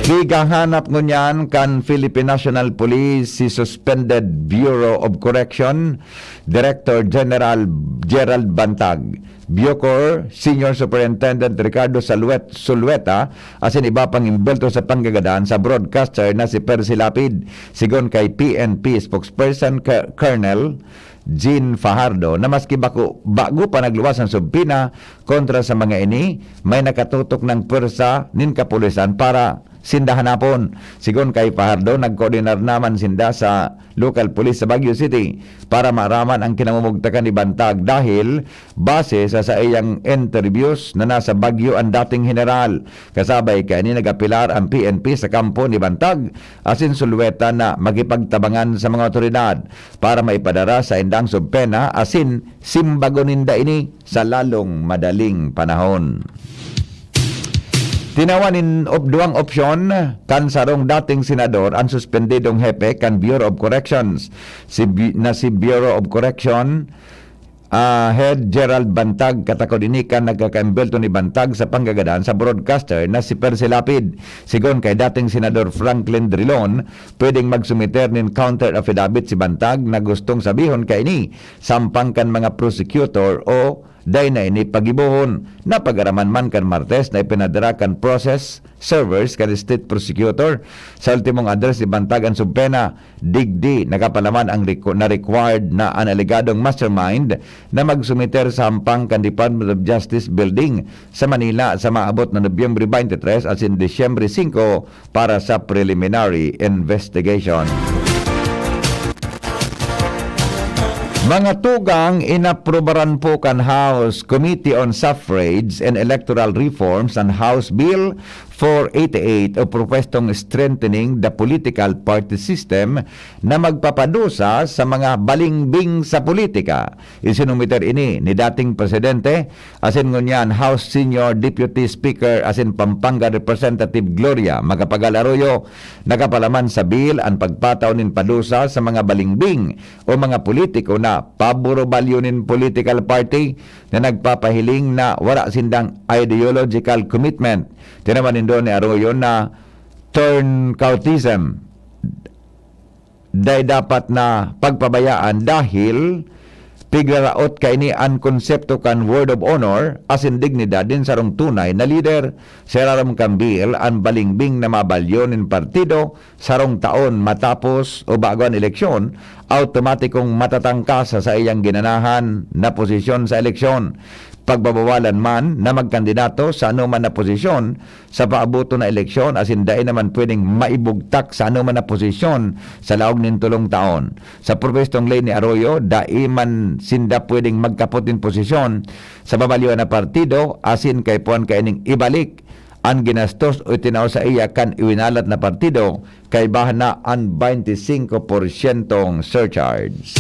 Gigahanap ngunyan kan Philippine National Police si suspended Bureau of Correction Director General Gerald Bantag, Bucor Senior Superintendent Ricardo Saluet-, Sulueta, asin iba pang imbelto sa panggagadan sa broadcaster na si Percy Lapid, sigon kay P N P spokesperson Ke-, Colonel Jean Fajardo, na maski bako, bago pa nagluwas ang subpina kontra sa mga ini, may nakatutok ng pwersa nin kapulisan para sinda hanapon. Sigon kay Fajardo, nagkoordinar naman sinda sa local police sa Baguio City para maaraman ang kinamumugtakan ni Bantag dahil base sa saiyang interviews na nasa Baguio ang dating general. Kasabay kaini nagapelar ang P N P sa kampo ni Bantag asin Sulueta na makipagtabangan sa mga awtoridad para maipadara sa indang subpena asin simbagon ninda ini sa lalong madaling panahon. Tinawan nin op-, duwang opsyon kan sarong dating senador an suspendidong hepe kan Bureau of Corrections, si Bi-, na si Bureau of Correction, ah, Head Gerald Bantag. Katakod ini kan nagkakaimbelto ni Bantag sa panggagadan sa broadcaster na si Percy Lapid. Sigon kay dating Senador Franklin Drilon, pwedeng magsumiter nin counter affidavit si Bantag na gustong sabihon kaini sampang kan mga prosecutor o dai na ini pagibohon. Napag-araman man kan Martes na ipinadara kan process servers kan state prosecutor. Sa ultimong address ni Bantag an subpena, digdi nakapalaman ang requ-, na required na an alegadong mastermind na magsumiter sa hampang kan Department of Justice Building sa Manila sa maabot na Nobyembre twenty-three asin Disyembre singko para sa preliminary investigation. Mga tugang, inaprubaran po kan House Committee on Suffrage and Electoral Reforms an House Bill four eighty-eight o propwestong strengthening the political party system na magpapadusa sa mga balingbing sa politika. Isinumiter ini ni dating Presidente asin ngunyan House Senior Deputy Speaker asin Pampanga Representative Gloria Macapagal Arroyo. Nakapalaman sa bill an pagpataw nin padusa sa mga balingbing o mga politiko na paborobalyo nin political party na nagpapahiling na wala sindang ideological commitment. Tinawan nindo ni Arroyo na turncoutism dai dapat na pagpabayaan dahil pigraraot kaini an konsepto kan word of honor asin dignidad nin sarong tunay na lider. Sa irarom kan bill, an balingbing na mabalyo nin partido sarong taon matapos o bago an eleksyon, awtomatikong matatangka sa saiyang ginanahan na posisyon sa eleksyon. pagbabawalan man na magkandidato sa anoman na posisyon sa paaboton na eleksyon, asin dai naman pwedeng maibugtak sa anoman na posisyon sa laog nin tolong taon. Sa propostong ley ni Arroyo, dai man sinda pwedeng magkapot nin posisyon sa babalyoan na partido, asin kaipuhan kaining ibalik an ginastos o itinao saiya kan iwinalat na partido, kaiba na an baynte singko porsyentong surcharge.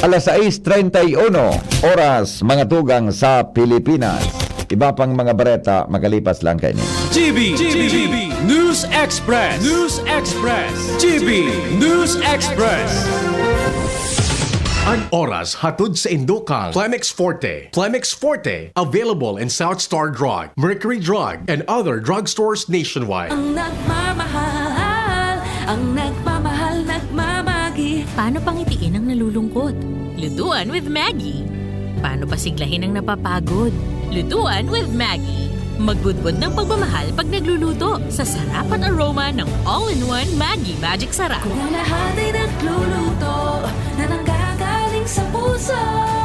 Alas sais treinta y uno oras, mga tugang sa Pilipinas. Iba pang mga bareta makalipas lang kaini. G B, G B, News Express, News Express, G B, News Express. An oras hatod sa indo kan Plemex Forte. Plemex Forte, available in South Star Drug, Mercury Drug, and other drugstores nationwide. Ang nagmamahal, ang nagmamahal, nagmamagi. Paano pangitiin ang nalulungkot? Lutuan with Maggie. Paano pasiglahin ang napapagod? Lutuan with Maggie. Magbudbod ng pagmamahal pag nagluluto sa sarap at aroma ng all-in-one Maggie Magic Sarap. Kung ang lahat ay nagluluto na nanggagaling sa puso,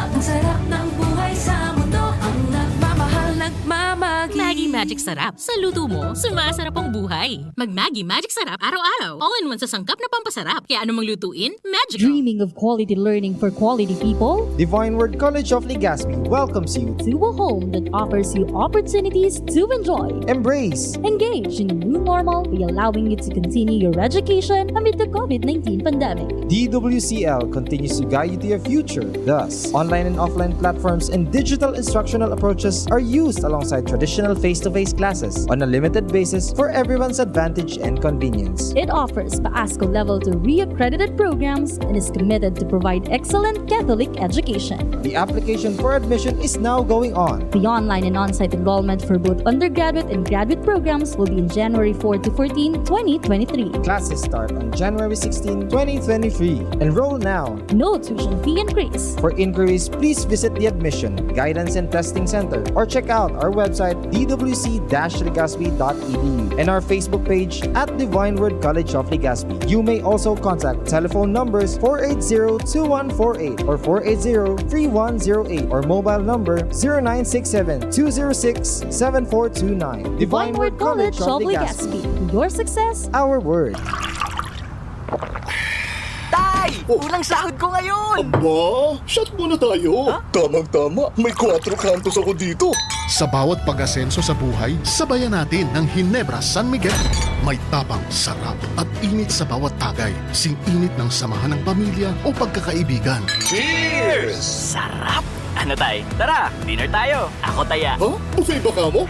ang sarap ng buhay sa mundo, ang nagmamahal, nagmamagi. Maggie Magic Sarap. Sa luto mo, sumasarap ang buhay. Mag Maggie Magic Sarap araw-araw. All-in-one sa sangkap na pampasarap. Kaya anumang lutuin, magical. Dreaming of quality learning for quality people? Divine Word College of Legazpi welcomes you to a home that offers you opportunities to enjoy, embrace, engage in a new normal by allowing you to continue your education amid the COVID nineteen pandemic. D W C L continues to guide you to your future. Thus, online and offline platforms and digital instructional approaches are used alongside traditional face-to-face classes on a limited basis for everyone's advantage and convenience. It offers PASCO Level two re-accredited programs and is committed to provide excellent Catholic education. The application for admission is now going on. The online and on-site enrollment for both undergraduate and graduate programs will be in January four to fourteen, twenty twenty-three. Classes start on January sixteen, twenty twenty-three. Enroll now. No tuition fee increase. For inquiries, please visit the Admission, Guidance and Testing Center or check out our website, d w c dash legazpi dot e d u, and our Facebook page at Divine Word College of Legazpi. You may also contact telephone numbers four eight zero two one four eight or four eight zero three one zero eight or mobile number zero nine six seven two zero six seven four two nine. Divine Word College of Legazpi. Your success, our word. Tay! Oh. Unang sahod ko ngayon! Aba, shot muna tayo. Ha? Tamang-tama, may kwatro kantos ako dito. Sa bawat pag-asenso sa buhay, sabayan natin ng Ginebra San Miguel. May tapang, sarap, at init sa bawat tagay. Sing-init ng samahan ng pamilya o pagkakaibigan. Cheers! Sarap! Ano, Tay? Tara, dinner tayo. Ako taya. Huh? Buffet ba ka mo?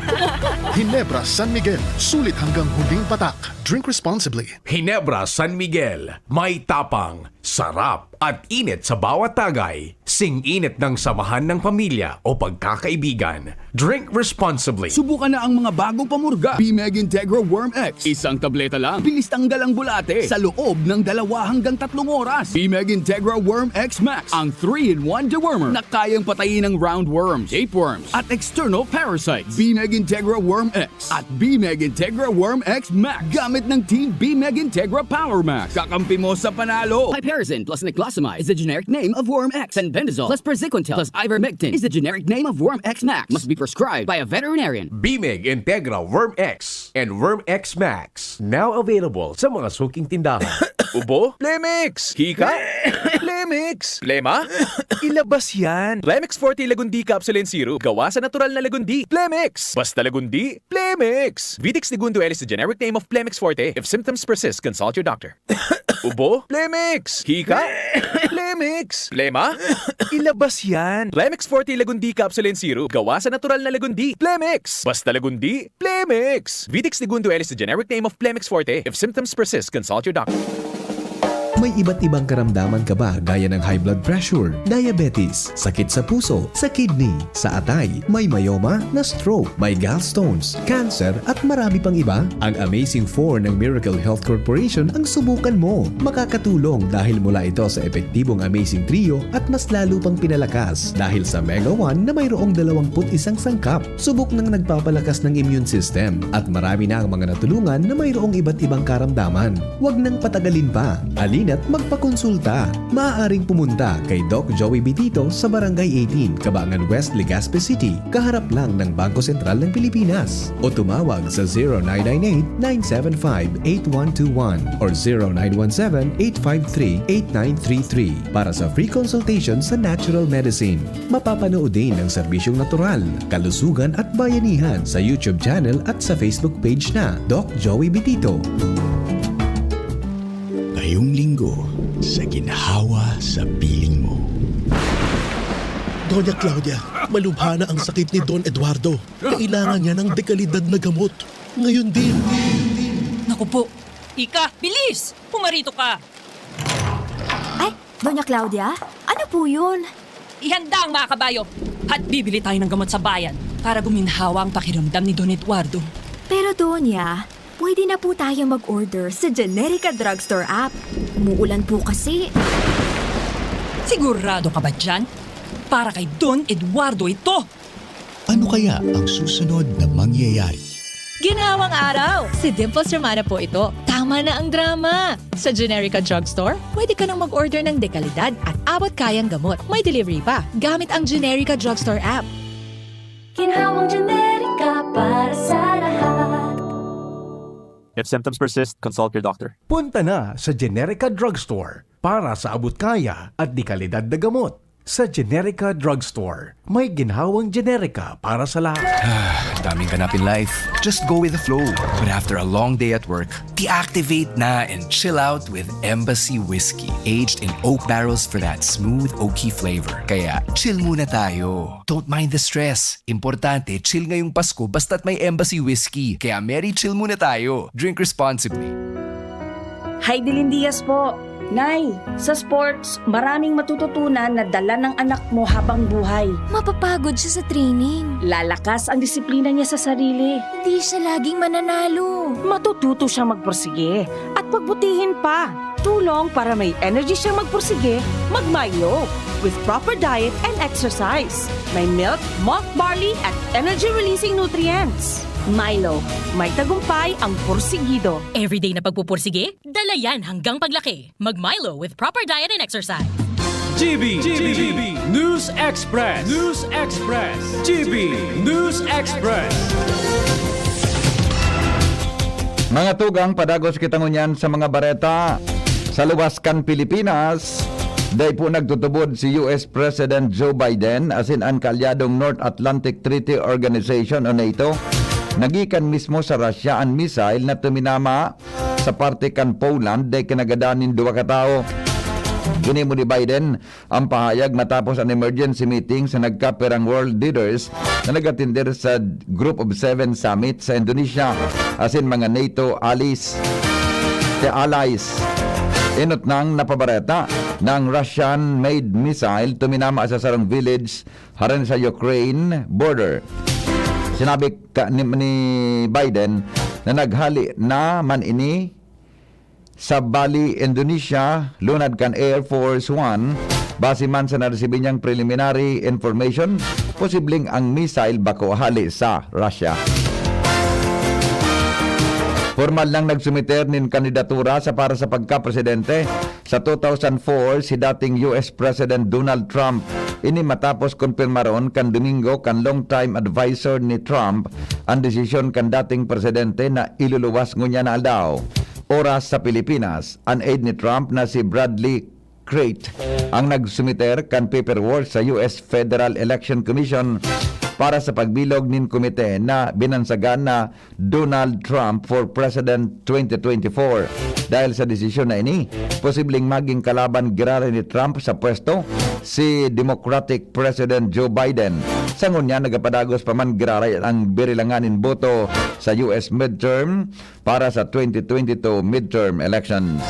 Ginebra San Miguel. Sulit hanggang huling patak. Drink responsibly. Ginebra San Miguel. May tapang, sarap, at init sa bawat tagay. Sing-init ng samahan ng pamilya o pagkakaibigan. Drink responsibly. Subukan na ang mga bagong pamurga. Bimeg Integra Worm X. Isang tableta lang, bilis tanggal ang bulate sa loob ng dalawa hanggang tatlong oras. Bimeg Integra Worm X Max, ang three-in-one dewormer na kayang patayin ang roundworms, tapeworms, at external parasites. Bimeg Integra Worm X at Bimeg Integra Worm X Max. Gamit ng Team Bimeg Integra Power Max. Kakampi mo sa panalo. Piperazine plus niclosamide is the generic name of Worm X, and bendazole plus praziquantel plus ivermectin is the generic name of Worm X Max. Must be prescribed by a veterinarian. Bimeg Integra Worm X and Worm X Max, now available sa mga suking tindahan. Ubo? Plemex! Hika? Plemex! Plema? Ilabas yan! Plemex Forte Lagundi Capsule and Syrup. Gawa sa natural na lagundi. Plemex! Basta lagundi, Plemex! Vitex Negundo L is the generic name of Plemex Forte. If symptoms persist, consult your doctor. Ubo? Plemex! Hika? Plemex! Plema? Ilabas yan! Plemex Forte Lagundi Capsule and Syrup. Gawa sa natural na lagundi. Plemex! Basta lagundi, Plemex! Vitex Negundo L is the generic name of Plemex Forte. If symptoms persist, consult your doctor. May iba't ibang karamdaman ka ba, gaya ng high blood pressure, diabetes, sakit sa puso, sa kidney, sa atay, may myoma, na-stroke, may gallstones, cancer, at marami pang iba? Ang Amazing Four ng Miracle Health Corporation ang subukan mo. Makakatulong dahil mula ito sa epektibong Amazing Trio at mas lalo pang pinalakas dahil sa Mega One na mayroong dalawampu't isang sangkap. Subok nang nagpapalakas ng immune system at marami na ang mga natulungan na mayroong iba't ibang karamdaman. Huwag nang patagalin pa. Halina at magpakonsulta. Maaaring pumunta kay Doc Joey Bitito sa Barangay eighteen, Cabangan West, Legazpi City, kaharap lang ng Bangko Sentral ng Pilipinas. O tumawag sa zero nine nine eight, nine seven five, eight one two one or zero nine one seven, eight five three, eight nine three three para sa free consultation sa natural medicine. Mapapanood din ang serbisyong natural, kalusugan at bayanihan sa YouTube channel at sa Facebook page na Doc Joey Bitito. Ngayong linggo, sa ginhawa sa piling mo. Doña Claudia, malubha na ang sakit ni Don Eduardo. Kailangan niya ng dekalidad na gamot. Ngayon din. Naku po. Ika, bilis! Pumarito ka! Ay, Doña Claudia? Ano po yun? Ihanda ang mga kabayo! At bibili tayo ng gamot sa bayan para guminhawa ang pakiramdam ni Don Eduardo. Pero Doña, pwede na po tayo mag-order sa Generica Drugstore app. Umuulan po kasi. Sigurado ka ba dyan? Para kay Don Eduardo ito! Ano kaya ang susunod na mangyayari? Ginhawang araw! Si Dimples Romana po ito. Tama na ang drama! Sa Generica Drugstore, pwede ka nang mag-order ng dekalidad at abot kayang gamot. May delivery pa, gamit ang Generica Drugstore app. Ginhawang Generica para sa lahat. If symptoms persist, consult your doctor. Punta na sa Generica Drugstore para sa abot kaya at dekalidad na gamot. Sa Generica Drugstore, may ginhawang Generica para sa lahat. Daming ganap in life. Just go with the flow. But after a long day at work, deactivate na and chill out with Embassy Whiskey. Aged in oak barrels for that smooth, oaky flavor. Kaya chill muna tayo. Don't mind the stress. Importante, chill ngayong Pasko basta't may Embassy Whiskey. Kaya Merry Chill muna tayo. Drink responsibly. Hi, Dilindias po. Nay, sa sports, maraming matututunan na dala ng anak mo habang buhay. Mapapagod siya sa training. Lalakas ang disiplina niya sa sarili. Hindi siya laging mananalo. Matututo siyang magpursige at pagbutihin pa. Tulong para may energy siyang magpursige, mag-Milo with proper diet and exercise. May milk, malt barley at energy-releasing nutrients. Milo, may tagumpay ang pursigido. Everyday na pagpupursige, dala yan hanggang paglaki. Mag-Milo with proper diet and exercise. G B, G B, News Express. News Express. G B News Express. Mga tugang, padagos kita ngunyan sa mga bareta. Sa luwas kan Pilipinas, dai po nagtutubod si U S President Joe Biden asin an kaalyadong North Atlantic Treaty Organization o NATO. Nagikan mismo sa Russia an missile na tuminama sa parte kan Poland dai kinagadan nin duwa ka tawo. Ginimo ni Biden ang pahayag matapos an emergency meeting sa nagkapirang world leaders na nag-atender sa Group of Seven Summit sa Indonesia asin mga NATO allies. Kaya allies, enot nang napabareta na ang Russian-made missile tuminama sa sarong village harani sa Ukraine border. Sinabi ka, ni, ni Biden na naghali na man ini sa Bali, Indonesia, lunad kan Air Force One, base man sa naresibi niyang preliminary information, posibleng ang missile bako hali sa Russia. Formal nang nagsumiter nin kandidatura sa para sa pagkapresidente sa two thousand four si dating U S President Donald Trump. Ini matapos konpirmaron kan Domingo kan long-time advisor ni Trump an desisyon kan dating presidente na iluluwas ngunyan na aldaw. Oras sa Pilipinas, an aide ni Trump na si Bradley Crate ang nagsumiter kan paperwork sa U S Federal Election Commission para sa pagbilog nin komite na binansagan na Donald Trump for President twenty twenty-four. Dahil sa desisyon na ini, posibleng maging kalaban giraray ni Trump sa pwesto si Democratic President Joe Biden. Sa ngunyan, nagapadagos pa man giraray ang birilangan nin boto sa U S midterm para sa twenty twenty-two midterm elections.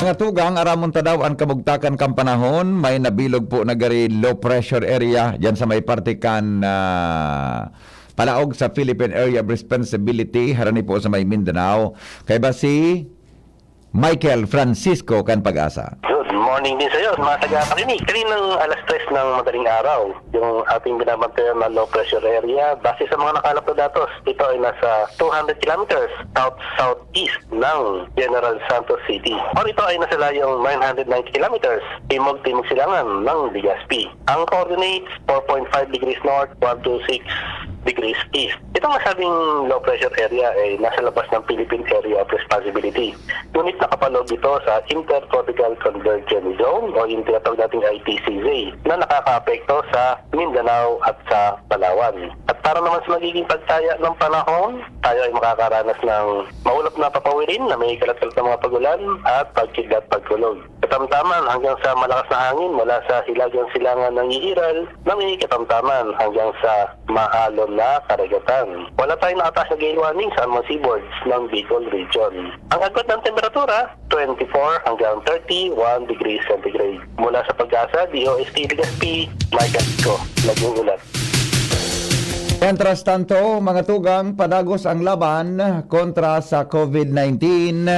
Mga tugang, aramon ta daw an kabugtakan kan panahon, may nabilog po na gari low pressure area diyan sa may parte kan, ah, palaog sa Philippine Area of Responsibility, harani po sa may Mindanao. Kaiba si Michael Francisco kan Pag-asa. Good morning. Morning din sa'yo, mga tagapakinig. Kaninang alas tres ng madaling araw, yung ating binabantayan na low pressure area, base sa mga nakalap na datos, ito ay nasa two hundred kilometers south-southeast ng General Santos City. Or ito ay nasa layong nine hundred ninety kilometers timog-timog silangan ng Legazpi. Ang coordinates, four point five degrees north, one two six degrees east. Itong nasabing low pressure area ay nasa labas ng Philippine Area of Responsibility. Ngunit nakapaloob ito sa Intertropical Convergence Zone o yung tinatawag nating I T C Z na nakakaapekto sa Mindanao at sa Palawan. At para naman sa magiging pagtaya ng panahon, tayo ay makakaranas ng maulap na papawirin na may kalat-kalat na mga pagulan at pagkidlat pagkulog. Katamtaman hanggang sa malakas na hangin mula sa hilagang silangan ng Iiral na may katamtaman hanggang sa maalon na karagatan. Wala tayong nakataas na gale warning sa anumang seaboards ng Bicol Region. Ang agwat ng temperatura, twenty-four hanggang thirty-one degrees centigrade. Mula sa Pag-asa, D O S T Legazpi, Mike Atco, nag-uulat. Mientras tanto, mga tugang, padagos ang laban kontra sa covid nineteen.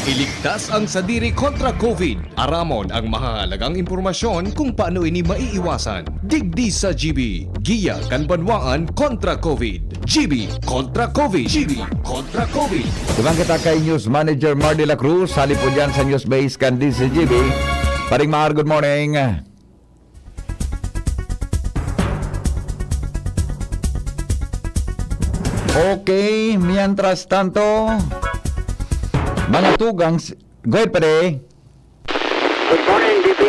Iligtas ang sadiri kontra covid. Aramon ang mahahalagang impormasyon kung paano ini maiiwasan. Digdi sa G B, Giya kan Banwaan kontra covid. G B kontra covid. G B kontra covid. Duman kita kay News Manager Mar de la Cruz, hali po dyan sa News Base kan D Z G B. Paring Mar, good morning. Okay, mientras tanto, mga tugang, s-, go ahead, pare. Good morning, D P.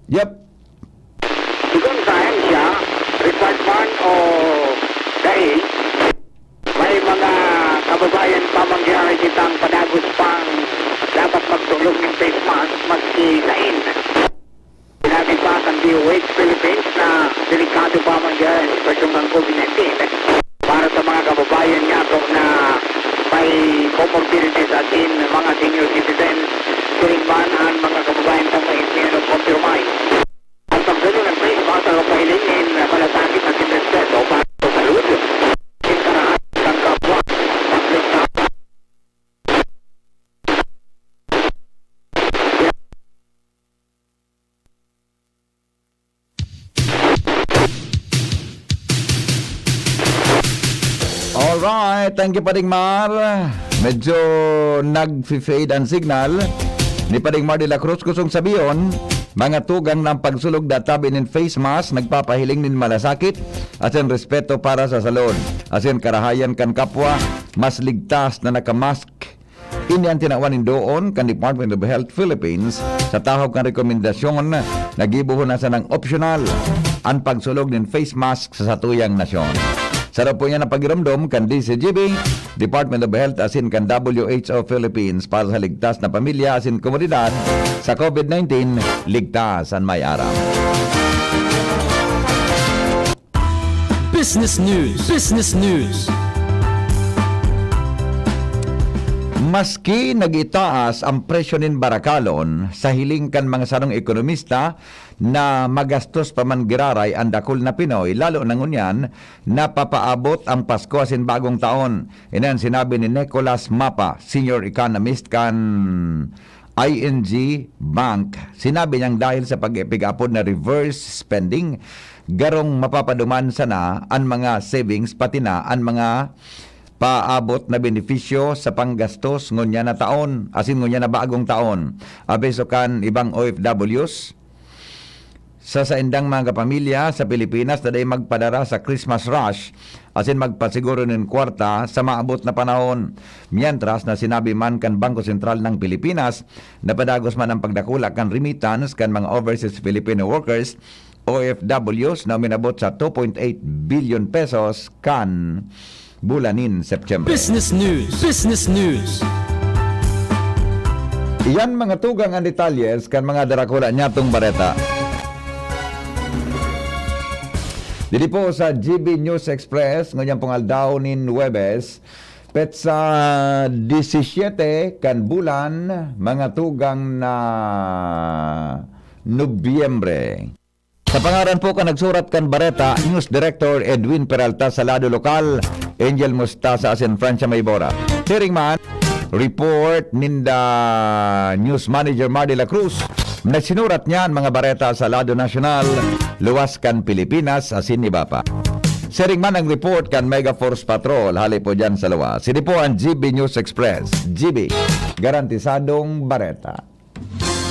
Yep. Sigon sa ahensya, required man o dai, may mga kababayan pa man giraray kitang padagos pang dapat magsulog nin face mask maski sain. Sinabi pa kan D O H Philippines na delikado pa man giraray an sitwasyon kan covid nineteen para sa mga kababayan niyato na may comorbidities asin mga senior citizens, siring man an mga kababayan tang may immunocompromised. An pagdalo nin face mask sa kapahiling nin malasakit asin respeto para sa salud nin karahay kan kapwa. Alright, thank you, Paring Mar. Medyo nag-fade ang signal ni Paring Mar de la Cruz. Gustong sabihon, mga tugang, na an pagsulog nin tabi nin face mask nagpapahiling nin malasakit asin respeto para sa salud asin karahayan kan kapwa. Mas ligtas na naka-mask. Ini an tinawan nin doon kan Department of Health Philippines sa tahaw kan rekomendasyon na gibohon na sanang opsyonal an pagsulog nin face mask sa satuyang nasyon. Saro po iyan an pagiromdom kan D Z G B, Department of Health asin kan W H O Philippines. Para sa ligtas na pamilya asin komunidad sa covid nineteen, ligtas an may aram. Business News. Business News. Maski nag-itaas ang presyo nin barakalon, sa hiling kan mga sarong ekonomista na magastos pa man giraray an dakul na Pinoy, lalo na ngunyan napapaabot ang Pasko asin Bagong Taon. Ini an sinabi ni Nicolas Mapa, senior economist kan I N G Bank. Sinabi niyang dahil sa pag-, pag-apod na reverse spending, garong mapapaduman sana an mga savings, pati na an mga paabot na benepisyo sa panggastos ngunyan na taon, asin ngunyan na bagong taon. Abiso kan ibang O F Ws, sa saindang mga kapamilya sa Pilipinas na dai magpadara sa Christmas rush asin magpasiguro nin kwarta sa maabot na panahon. Mientras na sinabi man kan Bangko Sentral ng Pilipinas na padagos man ang pagdakula kan remittance kan mga overseas Filipino workers, O F Ws, na uminabot sa two point eight billion pesos kan bulan nin September. Business News. Business News. Iyan mga tugang an detalyes kan mga darakula niyatong bareta. Didi po sa G B News Express, ngunyan pong aldaw nin Huwebes, petsa disisiete kan bulan, mga tugang na Nobyembre. Sa pangaran po kan nagsurat kan bareta, News Director Edwin Peralta, sa lado lokal, Angel Mostasa asin Francia Maybora. Siring man, report ninda News Manager Mar de la Cruz, Na sinurat niya an mga bareta sa lado nasyonal, luwas kan Pilipinas, asin iba pa. Siring man ang report kan Mega Force Patrol, hali po diyan sa luwas. Ini po ang G B News Express. G B, garantisadong bareta.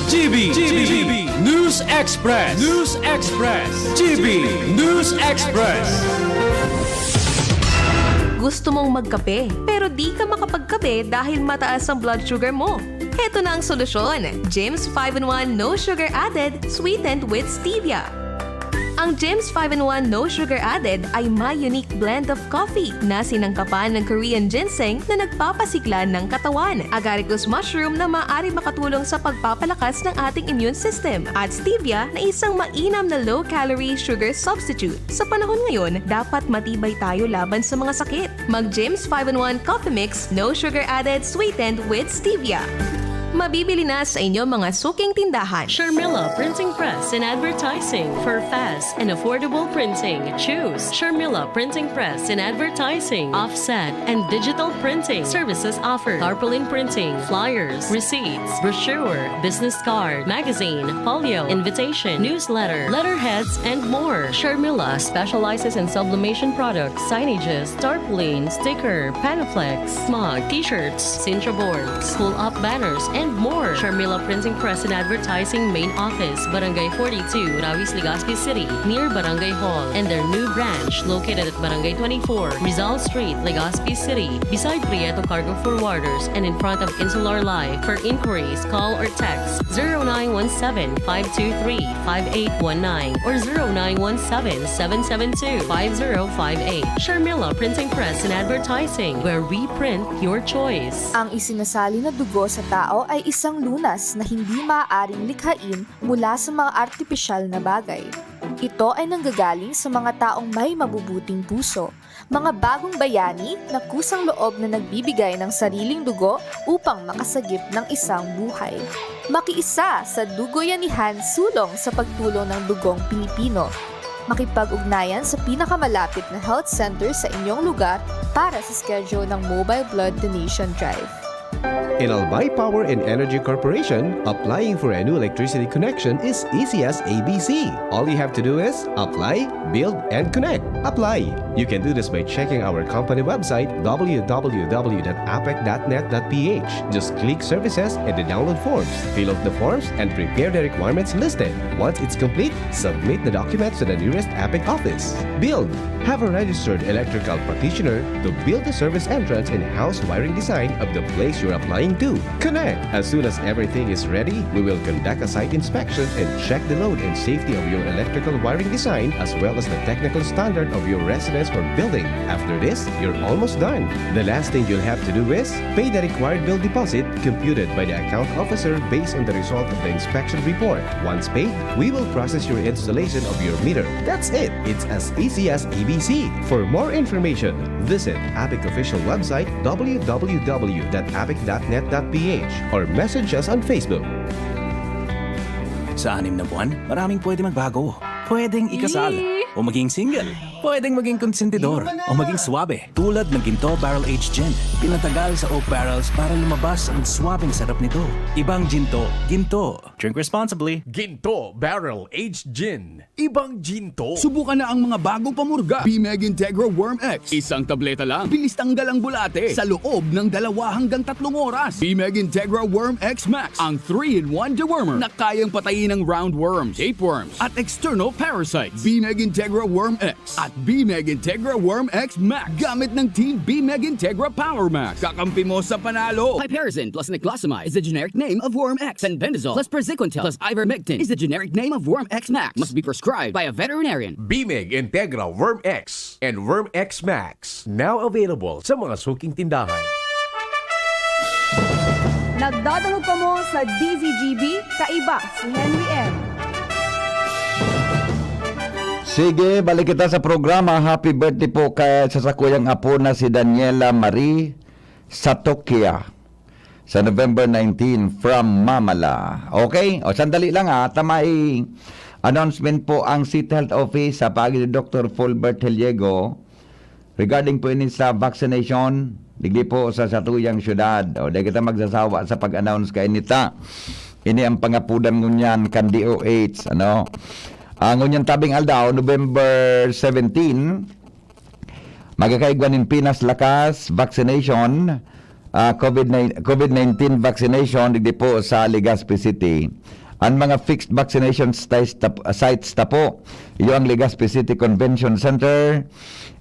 G B, G B News Express, News Express, G B News Express. Gusto mong magkape, pero di ka makapagkape dahil mataas ang blood sugar mo? Heto na ang solusyon, James five in one No Sugar Added, Sweetened with Stevia. Ang James five in one No Sugar Added ay may unique blend of coffee na sinangkapan ng Korean ginseng na nagpapasigla ng katawan, agaricus mushroom na maaari makatulong sa pagpapalakas ng ating immune system, at stevia na isang mainam na low-calorie sugar substitute. Sa panahon ngayon, dapat matibay tayo laban sa mga sakit. Mag James five in one Coffee Mix, no sugar added, sweetened with stevia. Mabibili na sa inyong mga suking tindahan. Sharmila Printing Press and Advertising. For fast and affordable printing, choose Sharmila Printing Press and Advertising. Offset and digital printing services offered. Tarpaulin printing, flyers, receipts, brochure, business card, magazine, folio, invitation, newsletter, letterheads, and more. Sharmila specializes in sublimation products, signages, tarpaulin, sticker, panaflex, mug, t-shirts, Sintra boards, pull-up banners, and more. Sharmila Printing Press and Advertising Main Office, Barangay forty-two, Rawis, Legazpi City, near Barangay Hall, and their new branch located at Barangay twenty-four, Rizal Street, Legazpi City, beside Prieto Cargo Forwarders and in front of Insular Life. For inquiries, call or text zero nine one seven, five two three, five eight one nine or zero nine one seven, seven seven two, five zero five eight. Sharmila Printing Press and Advertising, where we print your choice. Ang isinasali na dugo sa tao ay isang lunas na hindi maaaring likhain mula sa mga artipisyal na bagay. Ito ay nanggagaling sa mga taong may mabubuting puso, mga bagong bayani na kusang loob na nagbibigay ng sariling dugo upang makasagip ng isang buhay. Makiisa sa Dugoyanihan Sulong sa pagtulong ng dugong Pilipino. Makipag-ugnayan sa pinakamalapit na health center sa inyong lugar para sa schedule ng Mobile Blood Donation Drive. In Albay Power and Energy Corporation, applying for a new electricity connection is easy as A B C. All you have to do is apply, build, and connect. Apply. You can do this by checking our company website, w w w dot apec dot net dot p h. Just click Services and the Download Forms. Fill out the forms and prepare the requirements listed. Once it's complete, submit the documents to the nearest APEC office. Build. Have a registered electrical practitioner to build the service entrance and house wiring design of the place you're applying to. Connect. As soon as everything is ready, we will conduct a site inspection and check the load and safety of your electrical wiring design as well as the technical standard of your residence or building. After this, you're almost done. The last thing you'll have to do is pay the required bill deposit computed by the account officer based on the result of the inspection report. Once paid, we will process your installation of your meter. That's it. It's as easy as A B C. For more information, visit APEC official website w w w dot apec dot net dot p h or message us on Facebook. Sa anim na buwan, maraming pwede magbago. Pwedeng ikasal o maging single. Pwedeng maging konsentidor o maging swabe. Tulad ng Ginto Barrel Aged Gin. Pinatagal sa oak barrels para lumabas ang swabeng sarap nito. Ibang Ginto. Ginto. Drink responsibly. Ginto Barrel Aged Gin. Ibang Ginto. Subukan na ang mga bagong pamurga. Bimeg Integra Worm X. Isang tableta lang, bilis tanggal ang bulate sa loob ng dalawa hanggang tatlong oras. Bimeg Integra Worm X Max, ang three-in-one dewormer na kayang patayin ang roundworms, tapeworms, at external parasites. Bimeg Integra Worm X at Bimeg Integra Worm X Max gamit ng Team Bimeg Integra Power Max. Kakampi mo sa panalo. Piperazine plus niclosamide is the generic name of Worm X. Fenbendazole plus praziquantel plus ivermectin is the generic name of Worm X Max. Must be prescribed by a veterinarian. Bimeg Integra Worm X and Worm X Max, now available sa mga suking tindahan. Nagdadangog kamo sa D Z G B, kaiba si Henry M. Sige, balik kita sa programa. Happy birthday po kay sa sakuyang apo na si Daniela Marie Satokia sa November nineteen from Mamala. Okay? O, sandali lang ha. Tamay announcement po ang City Health Office sa paagi ni Doktor Fulbert Heliego regarding po ini sa vaccination digdi po sa satuyang syudad. O, di kita magsasawa sa pag-announce kainita. Ini ang pangapudan ngunyan kan D O H, ano? Ah, ngunyan tabing aldaw, November seventeen, magkakaigwa nin Pinas Lakas vaccination, ah, COVID nine, COVID nineteen vaccination digdi po sa Legazpi City. Ang mga fixed vaccination sites ta, sites ta po, iyo ang Legazpi City Convention Center,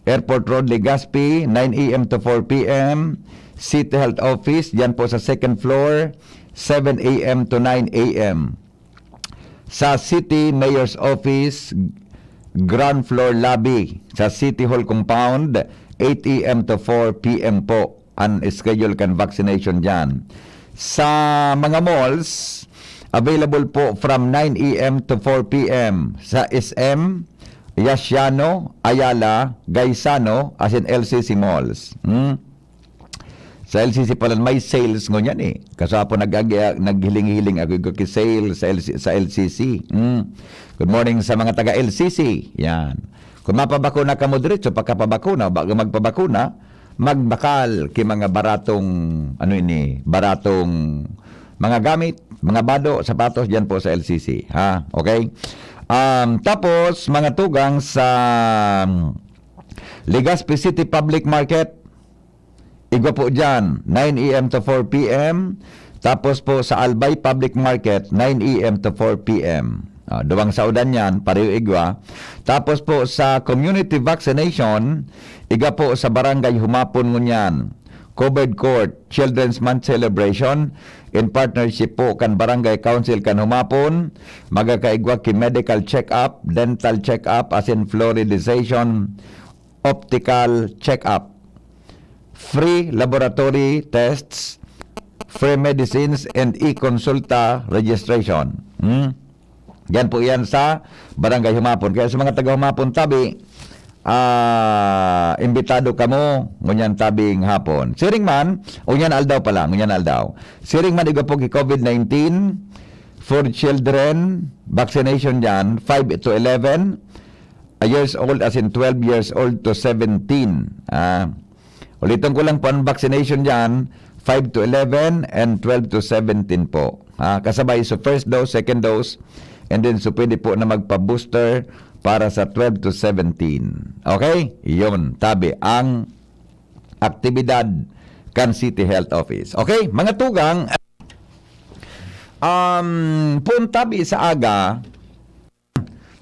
Airport Road, Legazpi, nine A M to four P M, City Health Office, diyan po sa second floor, seven A M to nine A M. Sa City Mayor's Office, ground floor lobby, sa City Hall Compound, eight A M to four P M po ang schedule kan vaccination diyan. Sa mga malls, available po from nine A M to four P M sa S M, Yasiano, Ayala, Gaisano, as in L C C malls. Hmm? Sa L C C pala, may sales ngunyan eh. Kaso apo nag-, naghiling-hiling ako, igwa ki sale sa L C, sa L C C. Hmm. Good morning sa mga taga L C C. Yan. Kung mapabakuna kamo diretso, pagkapabakuna, bago magpabakuna, magbakal ki mga baratong, ano ini, baratong mga gamit, mga bado, sapatos, diyan po sa L C C. Ha? Okay? Um, tapos, mga tugang sa, um, Legazpi City Public Market, igwa po diyan, nine A M to four P M. Tapos po sa Albay Public Market, nine A M to four P M. Ah, duwang saodan yan, pareho igwa. Tapos po sa community vaccination, igwa po sa Barangay Humapon ngunyan. Covered Court, Children's Month Celebration, in partnership po kan Barangay Council kan Humapon, magkakaigwa ki medical check-up, dental check-up, as in fluoridization, optical check-up, free laboratory tests, free medicines, and e-consulta registration. Hmm? Yan po yan sa Barangay Humapon. Kaya sa mga taga Humapon tabi, ah, imbitado kamo ngunyan tabing hapon. Siring man, ngunyan aldaw pala, ngunyan aldaw. Siring man, igwa po ki COVID nineteen for children, vaccination dyan, five to eleven years old, as in twelve years old to seventeen. Ah, ulitin ko lang po ang vaccination dyan, five to eleven and twelve to seventeen po. Ah, kasabay sa first dose, second dose, and then so pwede po na magpa-booster para sa twelve to seventeen. Okay? Yun, tabi ang aktibidad kan City Health Office. Okay? Mga tugang, um, puntabi sa aga,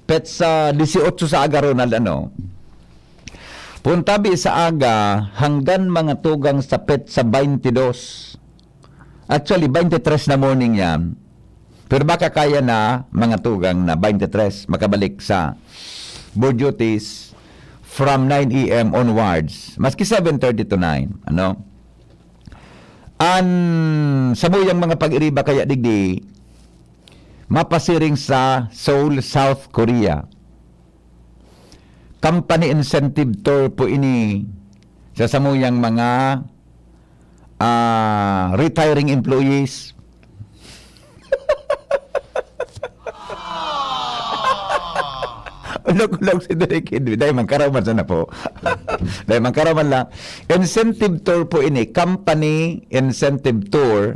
petsa dieciocho sa aga, Ronald, ano? Puntabi sa aga hanggang mga tugang sa petsa twenty-dos. Actually, twenty-tres na morning yan. Pero baka kaya na mga tugang na twenty-tres makabalik sa board duties from nine A M onwards. Maski seven thirty to nine. Ano? An samuyang mga pag-iriba kaya digdi, mapasiring sa Seoul, South Korea. Company incentive tour po ini sa samuyang mga, ah, retiring employees. Ulog-ulog si Direk Edwin. Dahil magkaraman sana po. Dahil magkaraman lang. Incentive tour po ini. Company incentive tour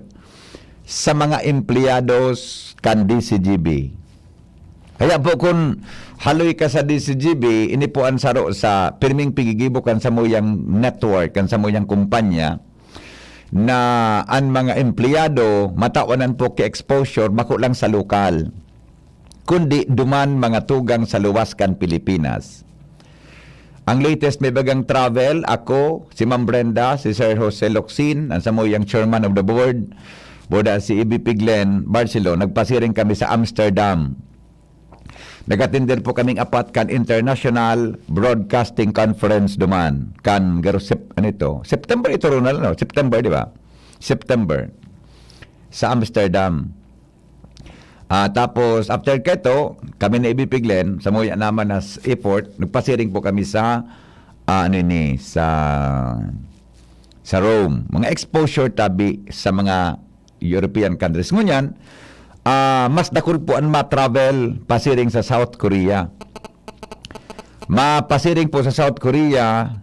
sa mga empleyados kan D C G B. Kaya po, kun haloy ka sa D C G B, ini po ang saro sa pirming pigigibo kan samuyang network, kan samuyang kumpanya, na an mga empleyado, matawanan po ki exposure, bako lang sa lokal, kundi duman mga tugang sa luwas kan Pilipinas. Ang latest may bagang travel, ako, si Ma'am Brenda, si Sir Jose Locsin, ang samuyang chairman of the board, boda si E B P Glenn Barcelo, nagpasiring kami sa Amsterdam. Nag-attender po kaming apat kan International Broadcasting Conference duman. Kan garo-, Sep-, ano ito? September ito, Ronald, no? September, di ba? September. Sa Amsterdam. Ah, tapos, after keto, kami na ibipiglen, sa muya naman na s-, effort, nagpasiring po kami sa, ah, ano ini, sa, sa Rome. Mga exposure tabi sa mga European countries. Ngunyan, ah, mas dakul po ang ma-travel pasiring sa South Korea. Mapasiring po sa South Korea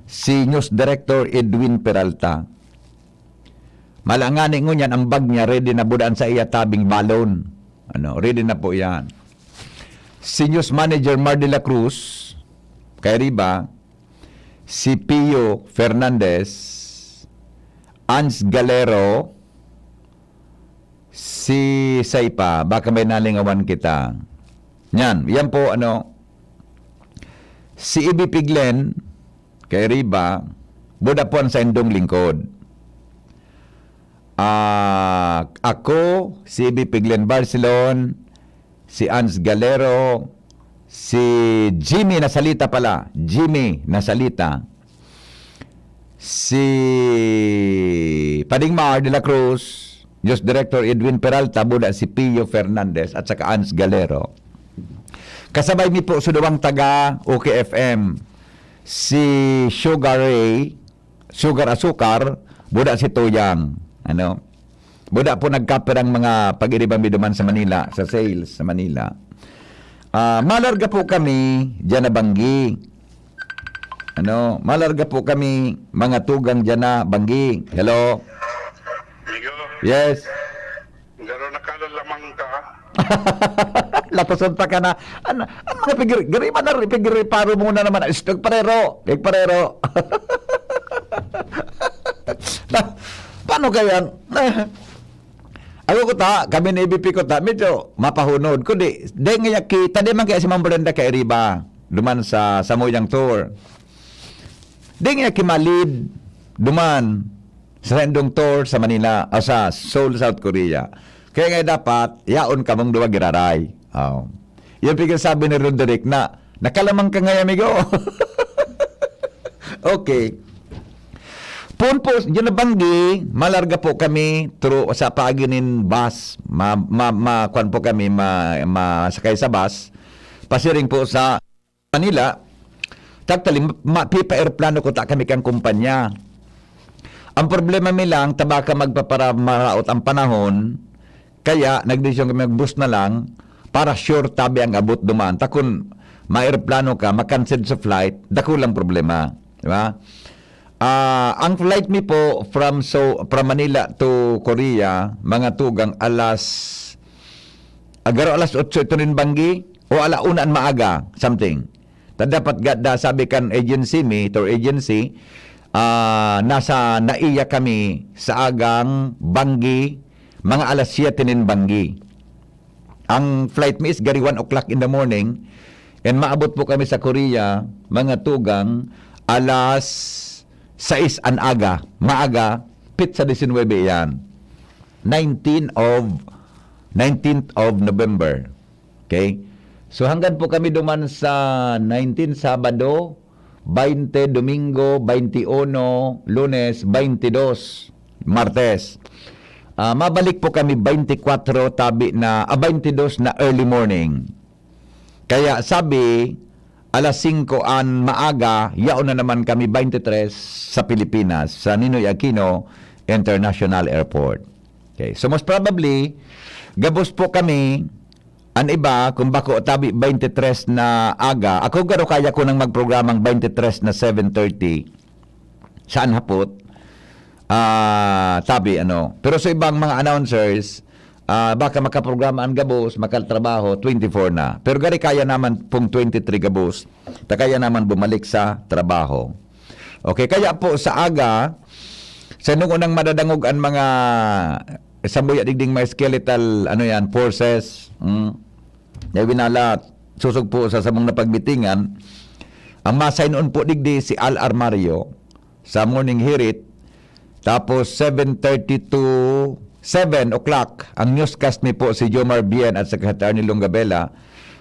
si News Director Edwin Peralta. Mala ngani ngunyan, ang bag niya ready na, buda an saiya tabing balon. Ano, ready na po yan. Si News Manager Mar de la Cruz, kairiba, si Pio Fernandez, Ans Galero, si Saipa, baka may nalingawan kita. Yan, yan po, ano, si Ibi Piglen, kairiba, buda po an saindong lingkod. Ah, ako, si Ibi Piglen Barcelon, si Ans Galero, si Jimmy Nasalita pala. Jimmy Nasalita. Si Pading Mar de la Cruz, News Director Edwin Peralta, buda si Pio Fernandez, at saka Ans Galero. Kasabay mi po sa duwang taga O K F M, si Sugar Ray, Sugar Asukar, buda si Toyang. Ano? Buda po nagkapirang mga pag-iriba mi duman sa Manila, sa sales sa Manila. Ah, malarga po kami diyan na banggi. Ano, malarga po kami, mga tugang diyan na banggi. Hello? Migo, Yes. garo nakalalamang ka. Latasan ta ka na. Ano, ano mga pigir-, gariba na, pigiriparo muna naman. Is, nagparero. Nagparero. Pa- paano kaya? Ako ko ta, kami ni A B P ko ta, medyo mapahunod. Kundi, di nga kita, di man kaya si Ma'am Brenda kairiba. Duman sa Samuyang Tour. Di nga kimalid. Duman. Sa Sendong Tour sa Manila, o sa Seoul, South Korea. Kaya nga dapat, yaon kamong duwa giraray. Oh. Yan pigil sabi ni Roderick na, nakalamang ka ngayon, amigo. Okay. Poon po, diyan na banggi, malarga po kami through sa paagi nin bus. Ma, ma, ma, kwan po kami, ma, masakay sa bus. Pasiring po sa Manila, tagtali, mapipa-aeroplano ko ta kami kang kumpanya. Ang problema mi lang, tabaka magpaparamaraot ang panahon, kaya nagdesisyon kami magbus na lang para sure tabi ang abot duman. Ta kun maeroplano ka, makansel sa flight, dakulang problema. Di ba? Ah, ang flight mi po from, so, from Manila to Korea, mga tugang alas, agaro alas otso ito nin banggi, o ala una an maaga, something. Ta dapat gada, sabi kan agency mi, tour agency, ah, nasa NAIA kami sa agang banggi, mga alas siyete nin banggi. Ang flight mi is gari one o'clock in the morning, and maabot po kami sa Korea, mga tugang, alas sais an aga, maaga, petsa disinwebe iyan. Nineteen of, nineteenth of November. Okay? So hanggan po kami duman sa nineteen, Sabado, baynte, Domingo, baynte uno, Lunes, baynte dos, Martes. Ah, mabalik po kami baynte kwatro, tabi na, ah, baynte dos na early morning. Kaya sabi, alas singko an maaga, yaon na naman kami baynte tres sa Pilipinas, sa Ninoy Aquino International Airport. Okay, so most probably, gabos po kami, an iba, kung bako tabi baynte tres na aga, ako garo kaya ko nang magprogramang baynte tres na seven thirty, saan hapot, ah, tabi, ano. Pero sa ibang mga announcers, ah, baka makaprograma an gabos, makatrabaho, twenty-four na. Pero gari kaya naman pong twenty-three gabos, ta kaya naman bumalik sa trabaho. Okay, kaya po sa aga, sa nung unang madadangog an mga sambuya digding mga skeletal, ano yan, forces, mm, na winala, susog po sa samong napagmitingan, ang masay noon po digdi si Al Armario sa morning hirit, tapos seven thirty to seven o'clock, ang newscast mi po si Jomar Bien at Secretary Longabela.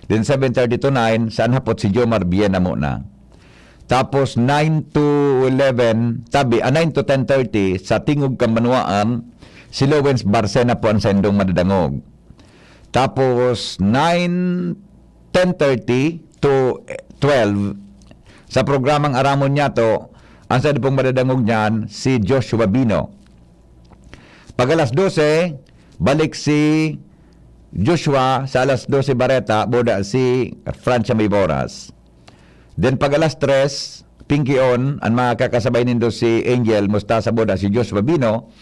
Then seven thirty to nine, saan hapot si Jomar Bien na muna. Tapos nine to eleven, tabi, ah, nine to ten thirty, sa Tingog Kambanuaan, si Lowens Barcena po ang saindong madadangog. Tapos nine, ten thirty to twelve, sa programang Aramon Niyato, ang saindong pong madadangog niyan, si Joshua Bino. Pag alas dose, balik si Joshua sa alas dose bareta, buda si Francia Miboras. Then pag alas tres, Pinky On, ang mga kakasabay nindo si Angel Mostasa, buda si Joshua Bino.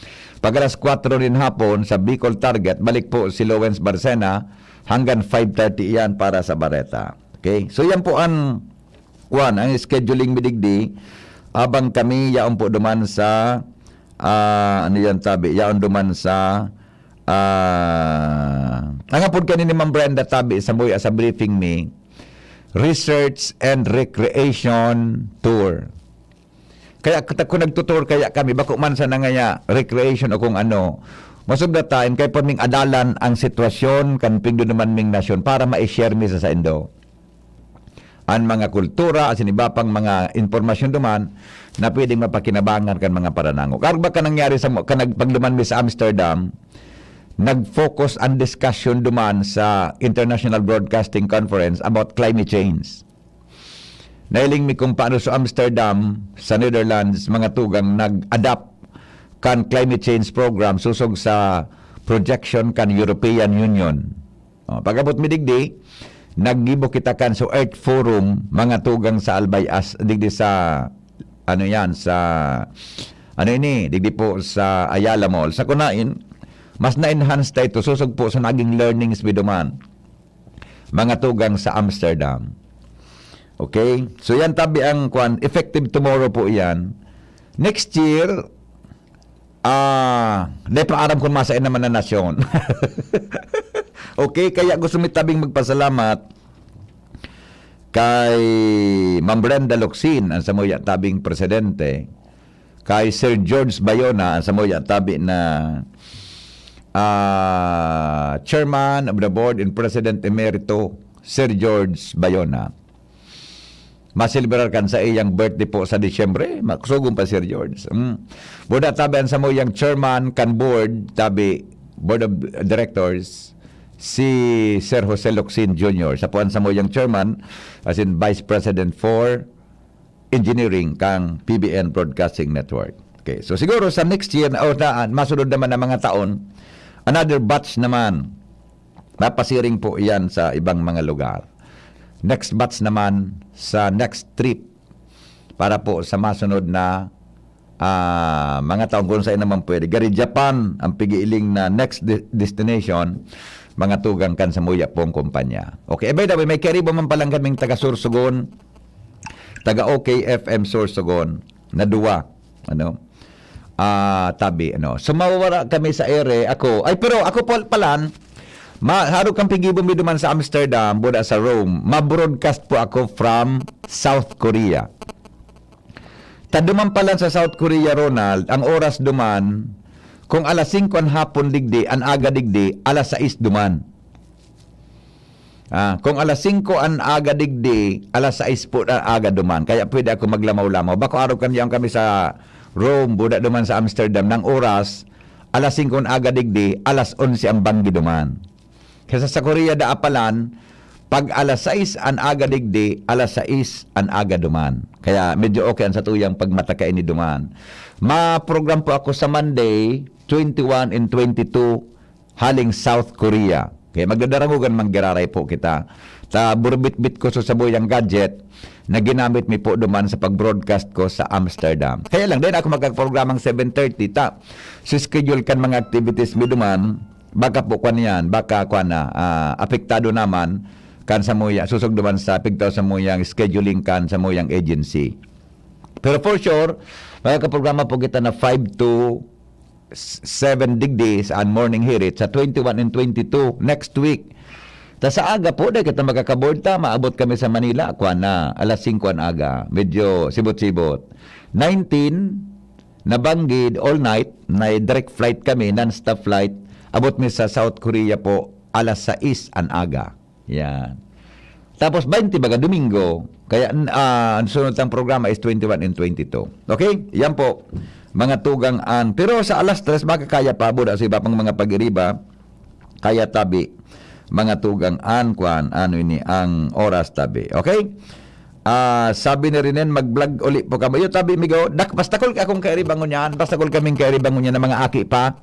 Pag alas kwatro nin hapon sa Bicol Target, balik po si Lawrence Barcena hanggang five thirty iyan para sa Bareta. Okay? So yan po ang, kuwan, ang scheduling mi digdi. Abang kami, yaon po duman sa, ah, ano yan, tabi? Yaon duman sa, ah, ang hapon kanini ni Ma'am Brenda, tabi, sa Muya, sa briefing mi, Research and Recreation Tour. Kaya kita, kung nagtutour kaya kami, bako man sa nangaya recreation o kung ano, most of the time, kaya po ming adalan ang sitwasyon kan pigdo naman ming nasyon para ma-share mi sa saindo. An mga kultura, asin iba pang mga impormasyon duman na pwedeng mapakinabangan kan mga paranangog. Arog ba ka nangyari sa mo-, ka nagpagduman mi sa Amsterdam, nag-focus ang discussion duman sa International Broadcasting Conference about climate change. Nahiling mi kung paano sa Amsterdam, sa Netherlands, mga tugang nag-adapt kan climate change program sosog sa projection kan European Union. O, pag-abot mi digdi, naggibo kita kan sa Earth Forum, mga tugang sa Albay As, digdi sa, ano yan, sa, ano ini, digdi po sa Ayala Mall. Sa kunain, mas na-enhance ta ito, sosog po sa naging learnings mi duman, mga tugang sa Amsterdam. Okay? So yan tabi ang kwan, effective tomorrow po yan. Next year, ah, di pa aram kung masain naman na nasyon. Okay, kaya gusto mi tabing magpasalamat kay Ma'am Brenda Locsin, ang samuya tabing presidente, kay Sir George Bayona, ang samuya tabi na, ah, Chairman of the Board and President Emerito, Sir George Bayona. Maselebrar kan sa iyang birthday po sa Disyembre. Makusugong pa, Sir George. Mm. Buda tabi ang samuyang chairman kan board, tabi, board of directors, si Sir Jose Locsin Junior. Sa po ang samuyang chairman, as in Vice President for Engineering kang P B N Broadcasting Network. Okay, so siguro sa next year, o na, masunod naman na mga taon, another batch naman. Mapasiring po iyan sa ibang mga lugar. Next batch naman sa next trip para po sa masunod na, ah, mga taon kung saan naman pwede. Gari Japan ang pigiiling na next de-, destination, mga tugang kan samuya pong kumpanya. Okay, eh, by the way, may karibo man palang kaming taga Sorsogon, taga O K F M Sorsogon, na duwa. Ano? Ah, tabi, ano. So, mawawara kami sa ere. Ako, ay, pero ako pa, palan, ma-, harog kang pigibo mi duman sa Amsterdam, buda sa Rome. Ma-broadcast po ako from South Korea. Ta duman palan sa South Korea, Ronald, ang oras duman, kung alas singko an hapon digdi, an aga digdi, alas sais duman. Ah, kung alas singko an aga digdi, alas sais po na aga duman. Kaya pwede ako maglamaw-lamaw. Bako arog kan diyan kami sa Rome, buda duman sa Amsterdam, nang oras, alas singko an aga digdi, alas onse ang banggi duman. Kaya sa Korea da apalan, pag alas sais an aga digdi, alas sais an aga duman. Kaya medyo okay ang satuyang pagmata kaini duman. Ma-program po ako sa Monday, twenty-one and twenty-two, haling South Korea. Kaya magdadarangogan man giraray po kita. Ta burbitbit ko sa sabuyang gadget na ginamit mi po duman sa pag-broadcast ko sa Amsterdam. Kaya lang, dahil ako magkaprogramang seven thirty, ta, sa schedule kan mga activities mi duman, baka po kwan yan, baka kwan na, ah, apektado naman kan samuya, susog duman sa pigtaw samuyang scheduling kan samuyang agency. Pero for sure, magkakaprograma po kita na five to s-, seven digdi sa an morning hirit sa twenty-one and twenty-two next week. Ta sa aga po, dahil kita magkakaboard ta, maabot kami sa Manila, kwan na, alas singko an aga. Medyo sibot-sibot. Nineteen, nabanggid, all night, na direct flight kami, non-stop flight. Abot mi sa South Korea po, alas sais an aga. Yan. Tapos, twenty baga, Domingo. Kaya, ah, ang sunod tang programa is twenty-one and twenty-two. Okay? Yan po, mga tugang an. Pero sa alas tres, makakaya pa, buda sa iba pang mga pag-iriba. Kaya tabi, mga tugang an, kwan, ano ini, ang oras tabi. Okay? Ah, sabi ni Rinen, "Mag-vlog uli po kamo." Iyo, tabi, migo, dak-, basta kul akong kairibangon yan, basta kul kaming kairibangon yan na mga aki pa.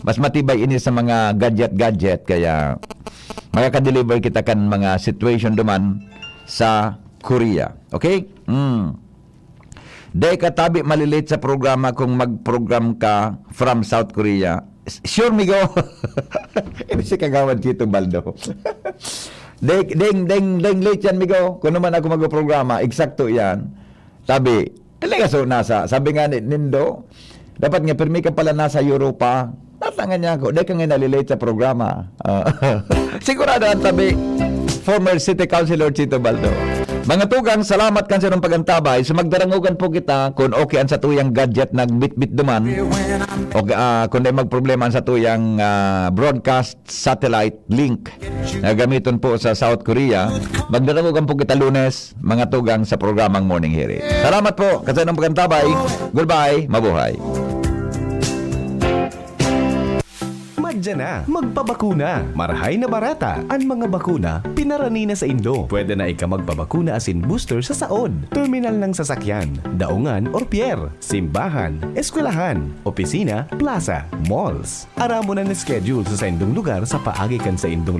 Mas matibay ini sa mga gadget-gadget, kaya makaka-deliver kita kan mga situation duman sa Korea. Okay? Mm. Dai ka tabi malilate sa programa kung mag-program ka from South Korea. Sure, migo? Ini si Kagawad Chito Baldo. Deng, deng, deng, deng, late yan, migo. Kung naman ako magprograma, eksakto yan. Sabi, talaga so nasa, sabi nga ni Nindo, dapat nga pirmi ka pala nasa Europa. Natangan niya ako, dai ka nga nalilate sa programa. Ah. Sigurado ang tabi, former City Councilor Chito Baldo. Mga tugang, salamat kan sa inyong pag-antabay. So magdarangogan po kita kung okay ang satuyang gadget na bitbit duman o ah, kung dai magproblema ang satuyang ah, broadcast satellite link na gamiton po sa South Korea. Magdarangogan po kita Lunes, mga tugang sa programang Morning Hirit. Salamat po, kan sa inyong pag-antabay. Goodbye, mabuhay. Madya na, magpabakuna. Marahay na barata. An mga bakuna, pinarani na saindo. Pwede na ika magpabakuna asin booster sa saod, terminal ng sasakyan, daungan or pier, simbahan, eskwelahan, opisina, plaza, malls. Aramon an schedule sa saindong lugar sa paagi kan saindong